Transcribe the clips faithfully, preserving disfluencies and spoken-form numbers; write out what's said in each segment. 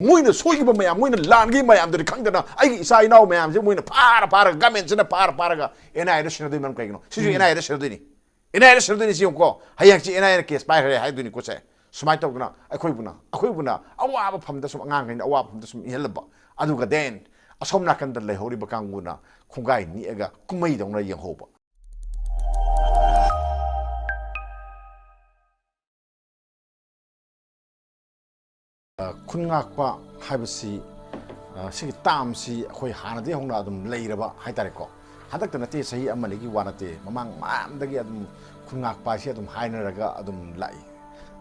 ꯃꯣꯏꯅ ꯁꯣꯏꯈꯤꯕ ꯃꯌꯥꯝ, ꯃꯣꯏꯅ ꯂꯥꯟꯈꯤꯕ ꯃꯌꯥꯝꯗꯨꯗꯤ ꯈꯪꯗꯅ ꯑꯩꯒꯤ ꯏꯆꯥ ꯏꯅꯥꯎ ꯃꯌꯥꯝꯁꯦ ꯃꯣꯏꯅ ꯐꯥꯔ ꯐꯥꯔꯒ, ꯒꯃꯦꯟꯁꯤꯅ ꯐꯥꯔ ꯐꯥꯔꯒ ꯑꯦꯟ ꯑꯥꯏ ꯑꯦꯗ ꯁꯤꯟꯅꯗꯣꯏ ꯃꯔꯝ ꯀꯩꯒꯤꯅꯣ? ꯁꯤꯁꯨ ꯑꯦꯟ ꯑꯥꯏ ꯑꯦꯗ ꯁꯤꯟꯅꯗꯣꯏꯅꯤ꯫ ꯑꯦꯟ ꯑꯥꯏ ꯑꯦꯗ ꯁꯤꯟꯅꯗꯣꯏꯅꯤ꯫ ꯁꯤ ꯌꯦꯡꯉꯨꯀꯣ, ꯍꯌꯦꯡꯁꯤ ꯑꯦꯟ ꯑꯥꯏ ꯑꯦꯅ ꯀꯦꯁ ꯄꯥꯏꯈ꯭ꯔꯦ ꯍꯥꯏꯗꯣꯏꯅꯤꯀꯣ꯫ ꯁꯦ ꯁꯨꯃꯥꯏꯅ ꯇꯧꯗꯅ ꯑꯩꯈꯣꯏꯕꯨꯅ, ꯑꯩꯈꯣꯏꯕꯨꯅ ꯑꯋꯥꯕ ꯐꯝꯗ ꯁꯨꯝ, ꯑꯉꯥꯡꯈꯩꯅ ꯑꯋꯥꯕ ꯐꯝꯗ ꯁꯨꯝ ꯏꯍꯜꯂꯝꯕ, ꯑꯗꯨꯒ ꯗꯦꯟ ꯑꯁꯣꯝ ꯅꯥꯀꯟꯗ ꯂꯩꯍꯧꯔꯤꯕ ꯀꯥꯡꯕꯨꯅ ꯈꯣꯡꯒꯥꯏ ꯅꯤꯛꯑꯒ ꯀꯨꯝꯍꯩꯗꯧꯅ ꯌꯦꯡꯍꯧꯕ꯫ ꯑ, ꯈꯨꯟ ꯉꯥꯛꯄ ꯍꯥꯏꯕꯁꯤ, ꯑ, ꯁꯤꯒꯤ ꯇꯥꯝꯁꯤ ꯑꯩꯈꯣꯏ ꯍꯥꯟꯅꯗꯒꯤ ꯍꯧꯅ ꯑꯗꯨꯝ ꯂꯩꯔꯕ ꯍꯥꯏꯇꯥꯔꯦꯀꯣ꯫ ꯍꯟꯗꯛꯇ ꯅꯠꯇꯦ, ꯆꯍꯤ ꯑꯃ ꯑꯅꯤꯒꯤ ꯋꯥ ꯅꯠꯇꯦ, ꯃꯃꯥꯡ ꯃꯌꯥꯝꯗꯒꯤ ꯑꯗꯨꯝ ꯈꯨꯟ ꯉꯥꯛꯄ ꯍꯥꯏꯁꯤ ꯑꯗꯨꯝ ꯍꯥꯏꯅꯔꯒ ꯑꯗꯨꯝ ꯂꯥꯛꯏ꯫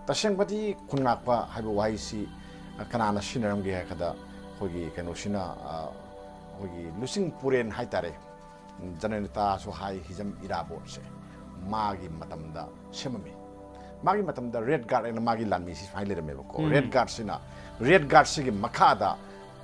ꯇꯁꯦꯡꯕꯗꯤ ꯈꯨꯟ ꯉꯥꯛꯄ ꯍꯥꯏꯕ ꯋꯥꯍꯩꯁꯤ, ꯑ, ꯀꯅꯥꯅ ꯁꯤꯖꯤꯟꯅꯔꯝꯒꯦ ꯍꯥꯏ ꯀꯥꯟꯗ, ꯑꯩꯈꯣꯏꯒꯤ ꯀꯩꯅꯣꯁꯤꯅ, ꯑ, ꯑꯩꯈꯣꯏꯒꯤ ꯂꯨꯆꯤꯡ ꯄꯨꯔꯦꯟ ꯍꯥꯏꯇꯥꯔꯦ, ꯖꯅꯅꯦꯇꯥꯁꯨ ꯍꯥꯏ, ꯍꯤꯖꯝ ꯏꯔꯥꯕꯣꯠꯁꯦ ꯃꯥꯒꯤ ꯃꯇꯝꯗ ꯁꯦꯝꯃꯝꯃꯤ꯫ ꯃꯥꯒꯤ ꯃꯇꯝꯗ ꯔꯦꯗ ꯒꯥꯔꯗ ꯍꯥꯏꯅ ꯃꯥꯒꯤ ꯂꯥꯟꯃꯤꯁꯤ ꯁꯨꯃꯥꯏꯅ ꯂꯩꯔꯝꯃꯦꯕꯀꯣ꯫ ꯎꯝ꯫ ꯔꯦꯗ ꯒꯥꯔꯗꯁꯤꯅ, ꯔꯦꯗ ꯒꯥꯔꯗꯁꯤꯒꯤ ꯃꯈꯥꯗ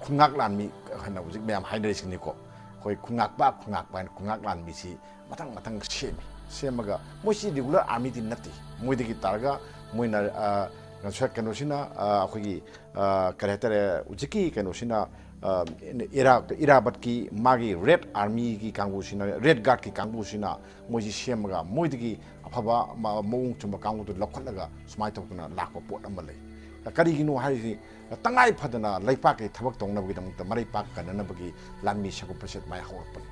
ꯈꯨꯟꯉꯥꯛ ꯂꯥꯟꯃꯤ ꯍꯥꯏꯅ ꯍꯧꯖꯤꯛ ꯃꯌꯥꯝ ꯍꯥꯏꯅꯔꯤꯁꯤꯅꯤꯀꯣ꯫ ꯑꯩꯈꯣꯏ ꯈꯨꯟꯉꯥꯛꯄ, ꯈꯨꯟꯉꯥꯛꯄ ꯍꯥꯏꯅ ꯈꯨꯟꯉꯥꯛ ꯂꯥꯟꯃꯤꯁꯤ ꯃꯊꯪ ꯃꯊꯪ ꯁꯦꯝꯃꯤ꯫ ꯁꯦꯝꯃꯒ ꯃꯣꯏꯁꯤ ꯔꯤꯒꯨꯂꯔ ꯑꯥꯔꯃꯤꯗꯤ ꯅꯠꯇꯦ꯫ ꯃꯣꯏꯗꯒꯤ ꯇꯥꯔꯒ ꯃꯣꯏꯅ, ꯑ, ꯉꯁꯥꯏ ꯀꯩꯅꯣꯁꯤꯅ, ꯑ, ꯑꯩꯈꯣꯏꯒꯤ, ꯑ, ꯀꯔꯤ ꯍꯥꯏꯇꯥꯔꯦ, ꯍꯧꯖꯤꯛꯀꯤ ꯀꯩꯅꯣꯁꯤꯅ, ꯑ, ꯏꯔꯥ-, ꯏꯔꯥꯕꯠꯀꯤ ꯃꯥꯒꯤ ꯔꯦꯗ ꯑꯥꯔꯃꯤꯒꯤ ꯀꯥꯡꯕꯨꯁꯤꯅ, ꯔꯦꯗ ꯒꯥꯔꯗꯀꯤ ꯀꯥꯡꯕꯨꯁꯤꯅ ꯃꯣꯏꯁꯤ ꯁꯦꯝꯃꯒ ꯃꯣꯏꯗꯒꯤ ꯑꯐꯕ ꯃ-, ꯃꯑꯣꯡ ꯆꯨꯝꯕ ꯀꯥꯡꯕꯨꯗꯨ ꯂꯧꯈꯠꯂꯒ ꯁꯨꯃꯥꯏꯅ ꯇꯧꯗꯅ ꯂꯥꯛꯄ ꯄꯣꯠ ꯑꯃ ꯂꯩ꯫ ꯀꯔꯤꯒꯤꯅꯣ ꯍꯥꯏꯔꯤꯁꯤ, ꯇꯉꯥꯏ ꯐꯗꯅ ꯂꯩꯄꯥꯛꯀꯤ ꯊꯕꯛ ꯇꯧꯅꯕꯒꯤꯗꯃꯛꯇ ꯃꯔꯩꯄꯥꯛ ꯀꯟꯅꯅꯕꯒꯤ ꯂꯥꯟꯃꯤ ꯁꯦꯝꯒꯠꯄꯁꯦ ꯑꯗꯨꯃꯥꯏꯅ ꯍꯧꯔꯛꯄꯅꯤ꯫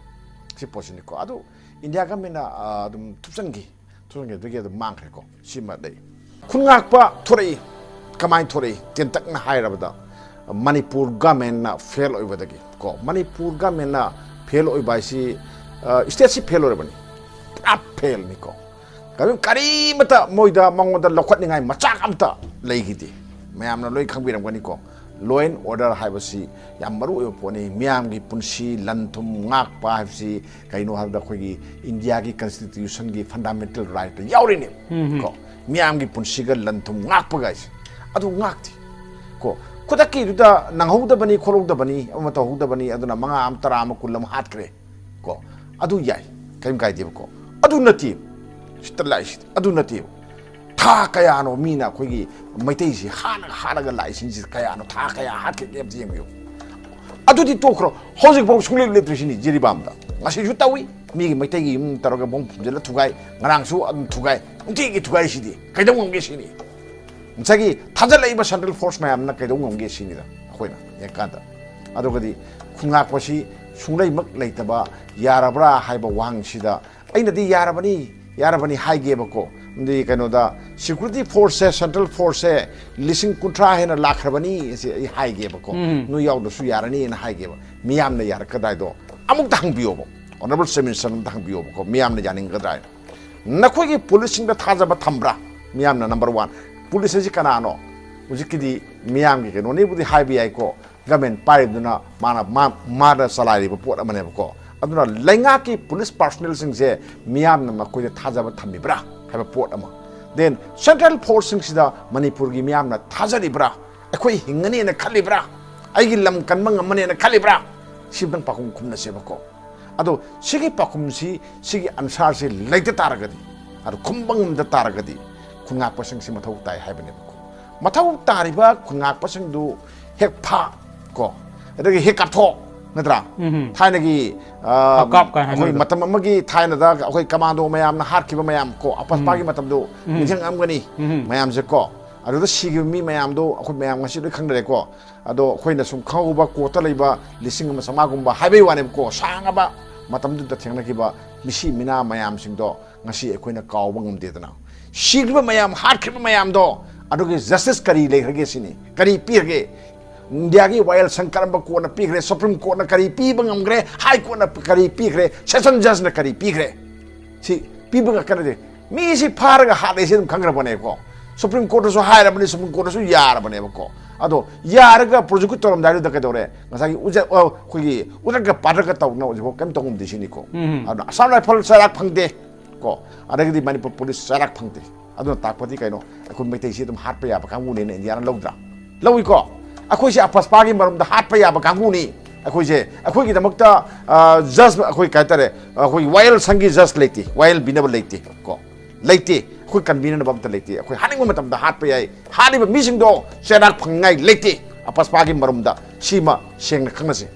ꯁꯤ ꯄꯣꯠꯁꯤꯅꯤꯀꯣ꯫ ꯑꯗꯨ ꯏꯟꯗꯤꯌꯥ ꯒꯃꯦꯟꯅ, ꯑ, ꯑꯗꯨꯝ ꯊꯨꯞꯆꯟꯈꯤ꯫ ꯊꯨꯞꯆꯟꯈꯤꯕꯗꯒꯤ ꯑꯗꯨꯝ ꯃꯥꯡꯈ꯭ꯔꯦꯀꯣ꯫ ꯁꯤꯃ ꯂꯩ꯫ ꯈꯨꯟꯉꯥꯛꯄ ꯊꯣꯔꯛꯏ꯫ ꯀꯃꯥꯏꯅ ꯊꯣꯔꯛꯏ? ꯇꯦꯟꯇꯛꯅ ꯍꯥꯏꯔꯕꯗ, ꯃꯅꯤꯄꯨꯔ ꯒꯃꯦꯟꯅ ꯐꯦꯜ ꯑꯣꯏꯕꯗꯒꯤ ꯀꯣ꯫ ꯃꯅꯤꯄꯨꯔ ꯒꯃꯦꯟꯅ ꯐꯦꯜ ꯑꯣꯏꯕ ꯍꯥꯏꯁꯤ, ꯑ, ꯁ꯭ꯇꯦꯠꯁꯤ ꯐꯦꯜ ꯑꯣꯏꯔꯕꯅꯤ꯫ ꯄꯨꯔꯥ ꯐꯦꯜꯅꯤꯀꯣ꯫ ꯀꯔꯤ-, ꯀꯔꯤꯃꯇ ꯃꯣꯏꯗ, ꯃꯉꯣꯟꯗ ꯂꯧꯈꯠꯅꯤꯡꯉꯥꯏ ꯃꯆꯥꯛ ꯑꯝꯇ ꯂꯩꯈꯤꯗꯦ꯫ ꯃꯌꯥꯝꯅ ꯂꯣꯏ ꯈꯪꯕꯤꯔꯝꯒꯅꯤꯀꯣ꯫ Law and order ꯍꯥꯏꯕꯁꯤ ꯌꯥꯝ ꯃꯔꯨ ꯑꯣꯏꯕ ꯄꯣꯠꯅꯤ꯫ ꯃꯤꯌꯥꯝꯒꯤ ꯄꯨꯟꯁꯤ, ꯂꯟ ꯊꯨꯝ ꯉꯥꯛꯄ ꯍꯥꯏꯕꯁꯤ ꯀꯩꯅꯣ ꯍꯥꯏꯕꯗ ꯑꯩꯈꯣꯏꯒꯤ ꯏꯟꯗꯤꯌꯥꯒꯤ constitutionꯒꯤ fundamental rightꯇ ꯌꯥꯎꯔꯤꯅꯦ꯫ ꯎꯝ꯫ ꯀꯣ, ꯃꯤꯌꯥꯝꯒꯤ ꯄꯨꯟꯁꯤꯒ ꯂꯟ ꯊꯨꯝ ꯉꯥꯛꯄꯒ ꯍꯥꯏꯁꯦ꯫ ꯑꯗꯨ ꯉꯥꯛꯇꯦ꯫ ꯀꯣ, ꯈꯨꯗꯛꯀꯤꯗꯨꯗ ꯅꯪꯍꯧꯗꯕꯅꯤ, ꯈꯣꯠꯍꯧꯗꯕꯅꯤ, ꯑꯃ ꯇꯧꯍꯧꯗꯕꯅꯤ, ꯑꯗꯨꯅ ꯃꯉꯥ ꯑꯃ, ꯇꯔꯥ ꯑꯃ, ꯀꯨꯟ ꯑꯃ ꯍꯥꯠꯈ꯭ꯔꯦ꯫ ꯀꯣ, ꯑꯗꯨ ꯌꯥꯏ, ꯀꯔꯤꯝ ꯀꯥꯏꯗꯦꯕꯀꯣ꯫ ꯑꯗꯨ ꯅꯠꯇꯦ, ꯁꯤꯗ ꯂꯥꯛꯏꯁꯤꯗꯤ ꯑꯗꯨ ꯅꯠꯇꯦꯕ꯫ ꯊꯥ ꯀꯌꯥꯅꯣ ꯃꯤꯅ ꯑꯩꯈꯣꯏꯒꯤ ꯃꯩꯇꯩꯁꯤ ꯍꯥꯠꯂꯒ ꯍꯥꯠꯂꯒ ꯂꯥꯛꯏꯁꯤꯡꯁꯤ ꯀꯌꯥꯅꯣ, ꯊꯥ ꯀꯌꯥ ꯍꯥꯠꯈꯤꯒꯦ ꯑꯝꯇ ꯌꯦꯡꯕꯤꯌꯨ꯫ ꯑꯗꯨꯗꯤ ꯇꯣꯛꯈ꯭ꯔꯣ, ꯍꯧꯖꯤꯛꯐꯥꯎ ꯁꯨꯡꯂꯦꯞ ꯂꯦꯞꯇ꯭ꯔꯤꯁꯤꯅꯤ ꯖꯤꯔꯤꯕꯥꯝꯗ꯫ ꯉꯁꯤꯁꯨ ꯇꯧꯏ, ꯃꯤꯒꯤ ꯃꯩꯇꯩꯒꯤ ꯌꯨꯝ ꯇꯧꯔꯒ ꯕꯣꯝ ꯐꯨꯝꯖꯤꯜꯂ ꯊꯨꯒꯥꯏ, ꯉꯔꯥꯡꯁꯨ ꯑꯗꯨꯝ ꯊꯨꯒꯥꯏ, ꯅꯨꯡꯇꯤꯒꯤ ꯊꯨꯒꯥꯏꯔꯤꯁꯤꯗꯤ ꯀꯩꯗꯧ ꯉꯝꯒꯦ ꯁꯤꯅꯤ꯫ ꯉꯁꯥꯏꯒꯤ ꯊꯥꯖꯤꯜꯂꯛꯏꯕ ꯁꯦꯟꯇ꯭ꯔꯦꯜ ꯐꯣꯔꯁ ꯃꯌꯥꯝꯅ ꯀꯩꯗꯧ ꯉꯝꯒꯦ ꯁꯤꯅꯤꯗ ꯑꯩꯈꯣꯏꯅ ꯌꯦꯡꯀꯥꯟꯗ꯫ ꯑꯗꯨꯒꯗꯤ ꯈꯨꯟꯉꯥꯛꯄꯁꯤ ꯁꯨꯡꯂꯩꯃꯛ ꯂꯩꯇꯕ, ꯌꯥꯔꯕ꯭ꯔꯥ ꯍꯥꯏꯕ ꯋꯥꯍꯪꯁꯤꯗ ꯑꯩꯅꯗꯤ ꯌꯥꯔꯕꯅꯤ, ꯌꯥꯔꯕꯅꯤ ꯍꯥꯏꯒꯦꯕꯀꯣ꯫ ꯑꯗꯨꯗꯤ ꯀꯩꯅꯣꯗ ꯁꯦꯀ꯭ꯌꯨꯔꯤꯇꯤ ꯐꯣꯔꯁꯁꯦ, ꯁꯦꯟꯇ꯭ꯔꯦꯜ ꯐꯣꯔꯁꯁꯦ ꯂꯤꯁꯤꯡ ꯀꯨꯟꯊ꯭ꯔꯥ ꯍꯦꯟꯅ ꯂꯥꯛꯈ꯭ꯔꯕꯅꯤ, ꯑꯁꯤ ꯑꯩ ꯍꯥꯏꯒꯦꯕꯀꯣ꯫ ꯎꯝ꯫ ꯅꯣꯏ ꯌꯥꯎꯗ꯭ꯔꯁꯨ ꯌꯥꯔꯅꯤꯅ ꯍꯥꯏꯒꯦꯕ꯫ ꯃꯤꯌꯥꯝꯅ ꯌꯥꯔꯛꯀꯗꯥꯏꯗꯣ ꯑꯃꯨꯛꯇ ꯍꯪꯕꯤꯌꯣꯕ, ꯑꯣꯅꯔꯦꯕꯜ ꯆꯤꯐ ꯃꯤꯅꯤꯁꯇꯔ ꯑꯝꯇ ꯍꯪꯕꯤꯌꯣꯕꯀꯣ, ꯃꯤꯌꯥꯝꯅ ꯌꯥꯅꯤꯡꯒꯗ꯭ꯔꯥ ꯍꯥꯏꯅ꯫ ꯅꯈꯣꯏꯒꯤ ꯄꯨꯂꯤꯁꯁꯤꯡꯗ ꯊꯥꯖꯕ ꯊꯝꯕ꯭ꯔꯥ? ꯃꯤꯌꯥꯝꯅ ꯅꯝꯕꯔ ꯋꯥꯟ꯫ ꯄꯨꯂꯤꯁ ꯑꯁꯤ ꯀꯅꯥꯅꯣ? ꯍꯧꯖꯤꯛꯀꯤꯗꯤ ꯃꯤꯌꯥꯝꯒꯤ ꯀꯩꯅꯣꯅꯤꯕꯨꯗꯤ ꯍꯥꯏꯕ ꯌꯥꯏꯀꯣ, ꯒꯃꯦꯟ ꯄꯥꯏꯔꯤꯕꯗꯨꯅ ꯃꯥꯅ, ꯃꯥ-, ꯃꯥꯅ ꯆꯂꯥꯏꯔꯤꯕ ꯄꯣꯠ ꯑꯃꯅꯦꯕꯀꯣ꯫ ꯑꯗꯨꯅ ꯂꯩꯉꯥꯛꯀꯤ ꯄꯨꯂꯤꯁ ꯄꯥꯔꯁꯣꯅꯦꯜꯁꯤꯡꯁꯦ ꯃꯤꯌꯥꯝꯅ ꯃꯈꯣꯏꯗ ꯊꯥꯖꯕ ꯊꯝꯃꯤꯕ꯭ꯔꯥ ꯍꯥꯏꯕ ꯄꯣꯠ ꯑꯃ꯫ ꯗꯦꯟ ꯁꯦꯟꯇ꯭ꯔꯦꯜ ꯐꯣꯔꯁꯁꯤꯡꯁꯤꯗ ꯃꯅꯤꯄꯨꯔꯒꯤ ꯃꯤꯌꯥꯝꯅ ꯊꯥꯖꯔꯤꯕ꯭ꯔꯥ? ꯑꯩꯈꯣꯏ ꯍꯤꯡꯒꯅꯦꯅ ꯈꯜꯂꯤꯕ꯭ꯔꯥ? ꯑꯩꯒꯤ ꯂꯝ ꯀꯟꯕ ꯉꯝꯃꯅꯦꯅ ꯈꯜꯂꯤꯕ꯭ꯔꯥ? ꯁꯤꯝꯇꯪ ꯄꯥꯎꯈꯨꯝ ꯈꯨꯝꯅꯁꯦꯕꯀꯣ꯫ ꯑꯗꯣ ꯁꯤꯒꯤ ꯄꯥꯎꯈꯨꯝꯁꯤ, ꯁꯤꯒꯤ ꯑꯟꯁꯥꯔꯁꯤ ꯂꯩꯇ ꯇꯥꯔꯒꯗꯤ, ꯑꯗꯣ ꯈꯨꯝꯕ ꯉꯝꯗ ꯇꯥꯔꯒꯗꯤ, ꯈꯨꯟꯉꯥꯛꯄꯁꯤꯡꯁꯤ ꯃꯊꯧ ꯇꯥꯏ ꯍꯥꯏꯕꯅꯦꯕꯀꯣ꯫ ꯃꯊꯧ ꯇꯥꯔꯤꯕ ꯈꯨꯟꯉꯥꯛꯄꯁꯤꯡꯗꯨ ꯍꯦꯛ ꯐꯥ ꯀꯣ, ꯑꯗꯒꯤ ꯍꯦꯛ ꯀꯥꯞꯊꯣꯛ, ꯅꯠꯇ꯭ꯔꯥ? ꯎꯝ꯫ ꯊꯥꯏꯅꯒꯤ, ꯑ, ꯍꯛꯀꯥꯞ ꯀꯥꯏ ꯑꯩꯈꯣꯏ ꯍꯥꯏꯅꯕꯗꯣ꯫ ꯃꯇꯝ ꯑꯃꯒꯤ ꯊꯥꯏꯅꯗ ꯑꯩꯈꯣꯏ ꯀꯃꯥꯟꯗꯣ ꯃꯌꯥꯝꯅ ꯍꯥꯠꯈꯤꯕ ꯃꯌꯥꯝ ꯀꯣ, ꯑꯄꯁꯄꯥꯒꯤ ꯎꯝ꯫ ꯃꯇꯝꯗꯣ ꯎꯝ꯫ ꯅꯤꯡꯁꯤꯡꯉꯝꯒꯅꯤ ꯎꯝ꯫ ꯃꯌꯥꯝꯁꯦ ꯀꯣ꯫ ꯑꯗꯨꯗ ꯁꯤꯈꯤꯕ ꯃꯤ ꯃꯌꯥꯝꯗꯣ ꯑꯩꯈꯣꯏ ꯃꯌꯥꯝ ꯉꯁꯤ ꯂꯣꯏ ꯈꯪꯅꯔꯦꯀꯣ꯫ ꯑꯗꯣ ꯑꯩꯈꯣꯏꯅ ꯁꯨꯝ ꯈꯪꯍꯧꯕ ꯀꯣꯔꯠꯇ ꯂꯩꯕ ꯂꯤꯁꯤꯡ ꯑꯃ ꯆꯥꯝꯃꯉꯥꯒꯨꯝꯕ ꯍꯥꯏꯕꯩ ꯋꯥꯅꯦꯕꯀꯣ, ꯁꯥꯡꯉꯕ ꯃꯇꯝꯗꯨꯗ ꯊꯦꯡꯅꯈꯤꯕ ꯃꯤꯁꯤ ꯃꯤꯅꯥ ꯃꯌꯥꯝꯁꯤꯡꯗꯣ ꯉꯁꯤ ꯑꯩꯈꯣꯏꯅ ꯀꯥꯎꯕ ꯉꯝꯗꯦꯗꯅ꯫ ꯁꯤꯈ꯭ꯔꯤꯕ ꯃꯌꯥꯝ, ꯍꯥꯠꯈ꯭ꯔꯤꯕ ꯃꯌꯥꯝꯗꯣ, ꯑꯗꯨꯒꯤ ꯖꯁꯇꯤꯁ ꯀꯔꯤ ꯂꯩꯈ꯭ꯔꯒꯦ ꯁꯤꯅꯤ? ꯀꯔꯤ ꯄꯤꯈ꯭ꯔꯒꯦ? ꯏꯟꯗꯤꯌꯥꯒꯤ ꯋꯥꯌꯦꯜ ꯁꯪ ꯀꯔꯝꯕ ꯀꯣꯔꯠꯅ ꯄꯤꯈ꯭ꯔꯦ? ꯁꯨꯄ꯭ꯔꯤꯝ ꯀꯣꯔꯠꯅ ꯀꯔꯤ ꯄꯤꯕ ꯉꯝꯈ꯭ꯔꯦ? ꯍꯥꯏ ꯀꯣꯔꯠꯅ ꯀꯔꯤ ꯄꯤꯈ꯭ꯔꯦ? ꯁꯦꯁꯟ ꯖꯖꯅ ꯀꯔꯤ ꯄꯤꯈ꯭ꯔꯦ? ꯁꯤ ꯄꯤꯕ ꯉꯝꯈ꯭ꯔꯗꯤ, ꯃꯤꯁꯤ ꯐꯥꯔꯒ ꯍꯥꯠꯂꯦꯁꯤ ꯑꯗꯨꯝ ꯈꯪꯈ꯭ꯔꯕꯅꯦꯀꯣ꯫ Supreme ꯀꯣꯔꯠꯇꯁꯨ ꯍꯥꯏꯔꯕꯅꯤ, supreme ꯀꯣꯔꯠꯇꯁꯨ ꯌꯥꯔꯕꯅꯦꯕꯀꯣ꯫ ꯑꯗꯣ ꯌꯥꯔꯒ ꯄ꯭ꯔꯣꯁꯤꯀ꯭ꯌꯨꯠ ꯇꯧꯔꯝꯗꯥꯏꯗꯨꯗ ꯀꯩꯗꯧꯔꯦ? ꯉꯁꯥꯏꯒꯤ ꯎꯖ-, ꯑ, ꯑꯩꯈꯣꯏꯒꯤ ꯎꯖꯠꯀ ꯄꯥꯗ꯭ꯔꯒ ꯇꯧꯗꯅ ꯍꯧꯖꯤꯛꯐꯥꯎ ꯀꯩꯝ ꯇꯧꯉꯝꯗꯦ ꯁꯤꯅꯤꯀꯣ꯫ ꯎꯝ꯫ ꯑꯗꯨꯅ ꯑꯁꯥꯝ ꯔꯥꯏꯐꯜ ꯆꯩꯔꯥꯛ ꯐꯪꯗꯦ ꯀꯣ, ꯑꯗꯒꯤꯗꯤ ꯃꯅꯤꯄꯨꯔ ꯄꯨꯂꯤꯁ ꯆꯩꯔꯥꯛ ꯐꯪꯗꯦ꯫ ꯑꯗꯨꯅ ꯇꯥꯛꯄꯗꯤ ꯀꯩꯅꯣ? ꯑꯩꯈꯣꯏ ꯃꯩꯇꯩꯁꯤ ꯑꯗꯨꯝ ꯍꯥꯠꯄ ꯌꯥꯕ ꯀꯥꯡꯕꯨꯅꯦꯅ ꯏꯟꯗꯤꯌꯥꯅ ꯂꯧꯗ꯭ꯔꯥ? ꯂꯧꯏꯀꯣ꯫ ꯑꯩꯈꯣꯏꯁꯦ ꯑꯄꯁꯄꯥꯒꯤ ꯃꯔꯝꯗ ꯍꯥꯠꯄ ꯌꯥꯕ ꯀꯥꯡꯕꯨꯅꯤ꯫ ꯑꯩꯈꯣꯏꯁꯦ, ꯑꯩꯈꯣꯏꯒꯤꯗꯃꯛꯇ, ꯑ, ꯖꯁ, ꯑꯩꯈꯣꯏ ꯀꯩ ꯍꯥꯏꯇꯥꯔꯦ, ꯑꯩꯈꯣꯏꯒꯤ ꯋꯥꯌꯦꯜ ꯁꯪꯒꯤ ꯖꯁ ꯂꯩꯇꯦ, ꯋꯥꯌꯦꯜ ꯕꯤꯅꯕ ꯂꯩꯇꯦ ꯀꯣ, ꯂꯩꯇꯦ꯫ ꯑꯩꯈꯣꯏ ꯀꯟꯕꯤꯅꯅꯕ ꯑꯝꯇ ꯂꯩꯇꯦ꯫ ꯑꯩꯈꯣꯏ ꯍꯥꯠꯅꯤꯡꯕ ꯃꯇꯝꯗ ꯍꯥꯠꯄ ꯌꯥꯏ, ꯍꯥꯠꯂꯤꯕ ꯃꯤꯁꯤꯡꯗꯣ ꯆꯩꯔꯥꯛ ꯐꯪꯅꯤꯡꯉꯥꯏ ꯂꯩꯇꯦ꯫ ꯑꯄꯁꯄꯥꯒꯤ ꯃꯔꯨꯝꯗ ꯁꯤꯃ ꯁꯦꯡꯅ ꯈꯪꯅꯁꯤ꯫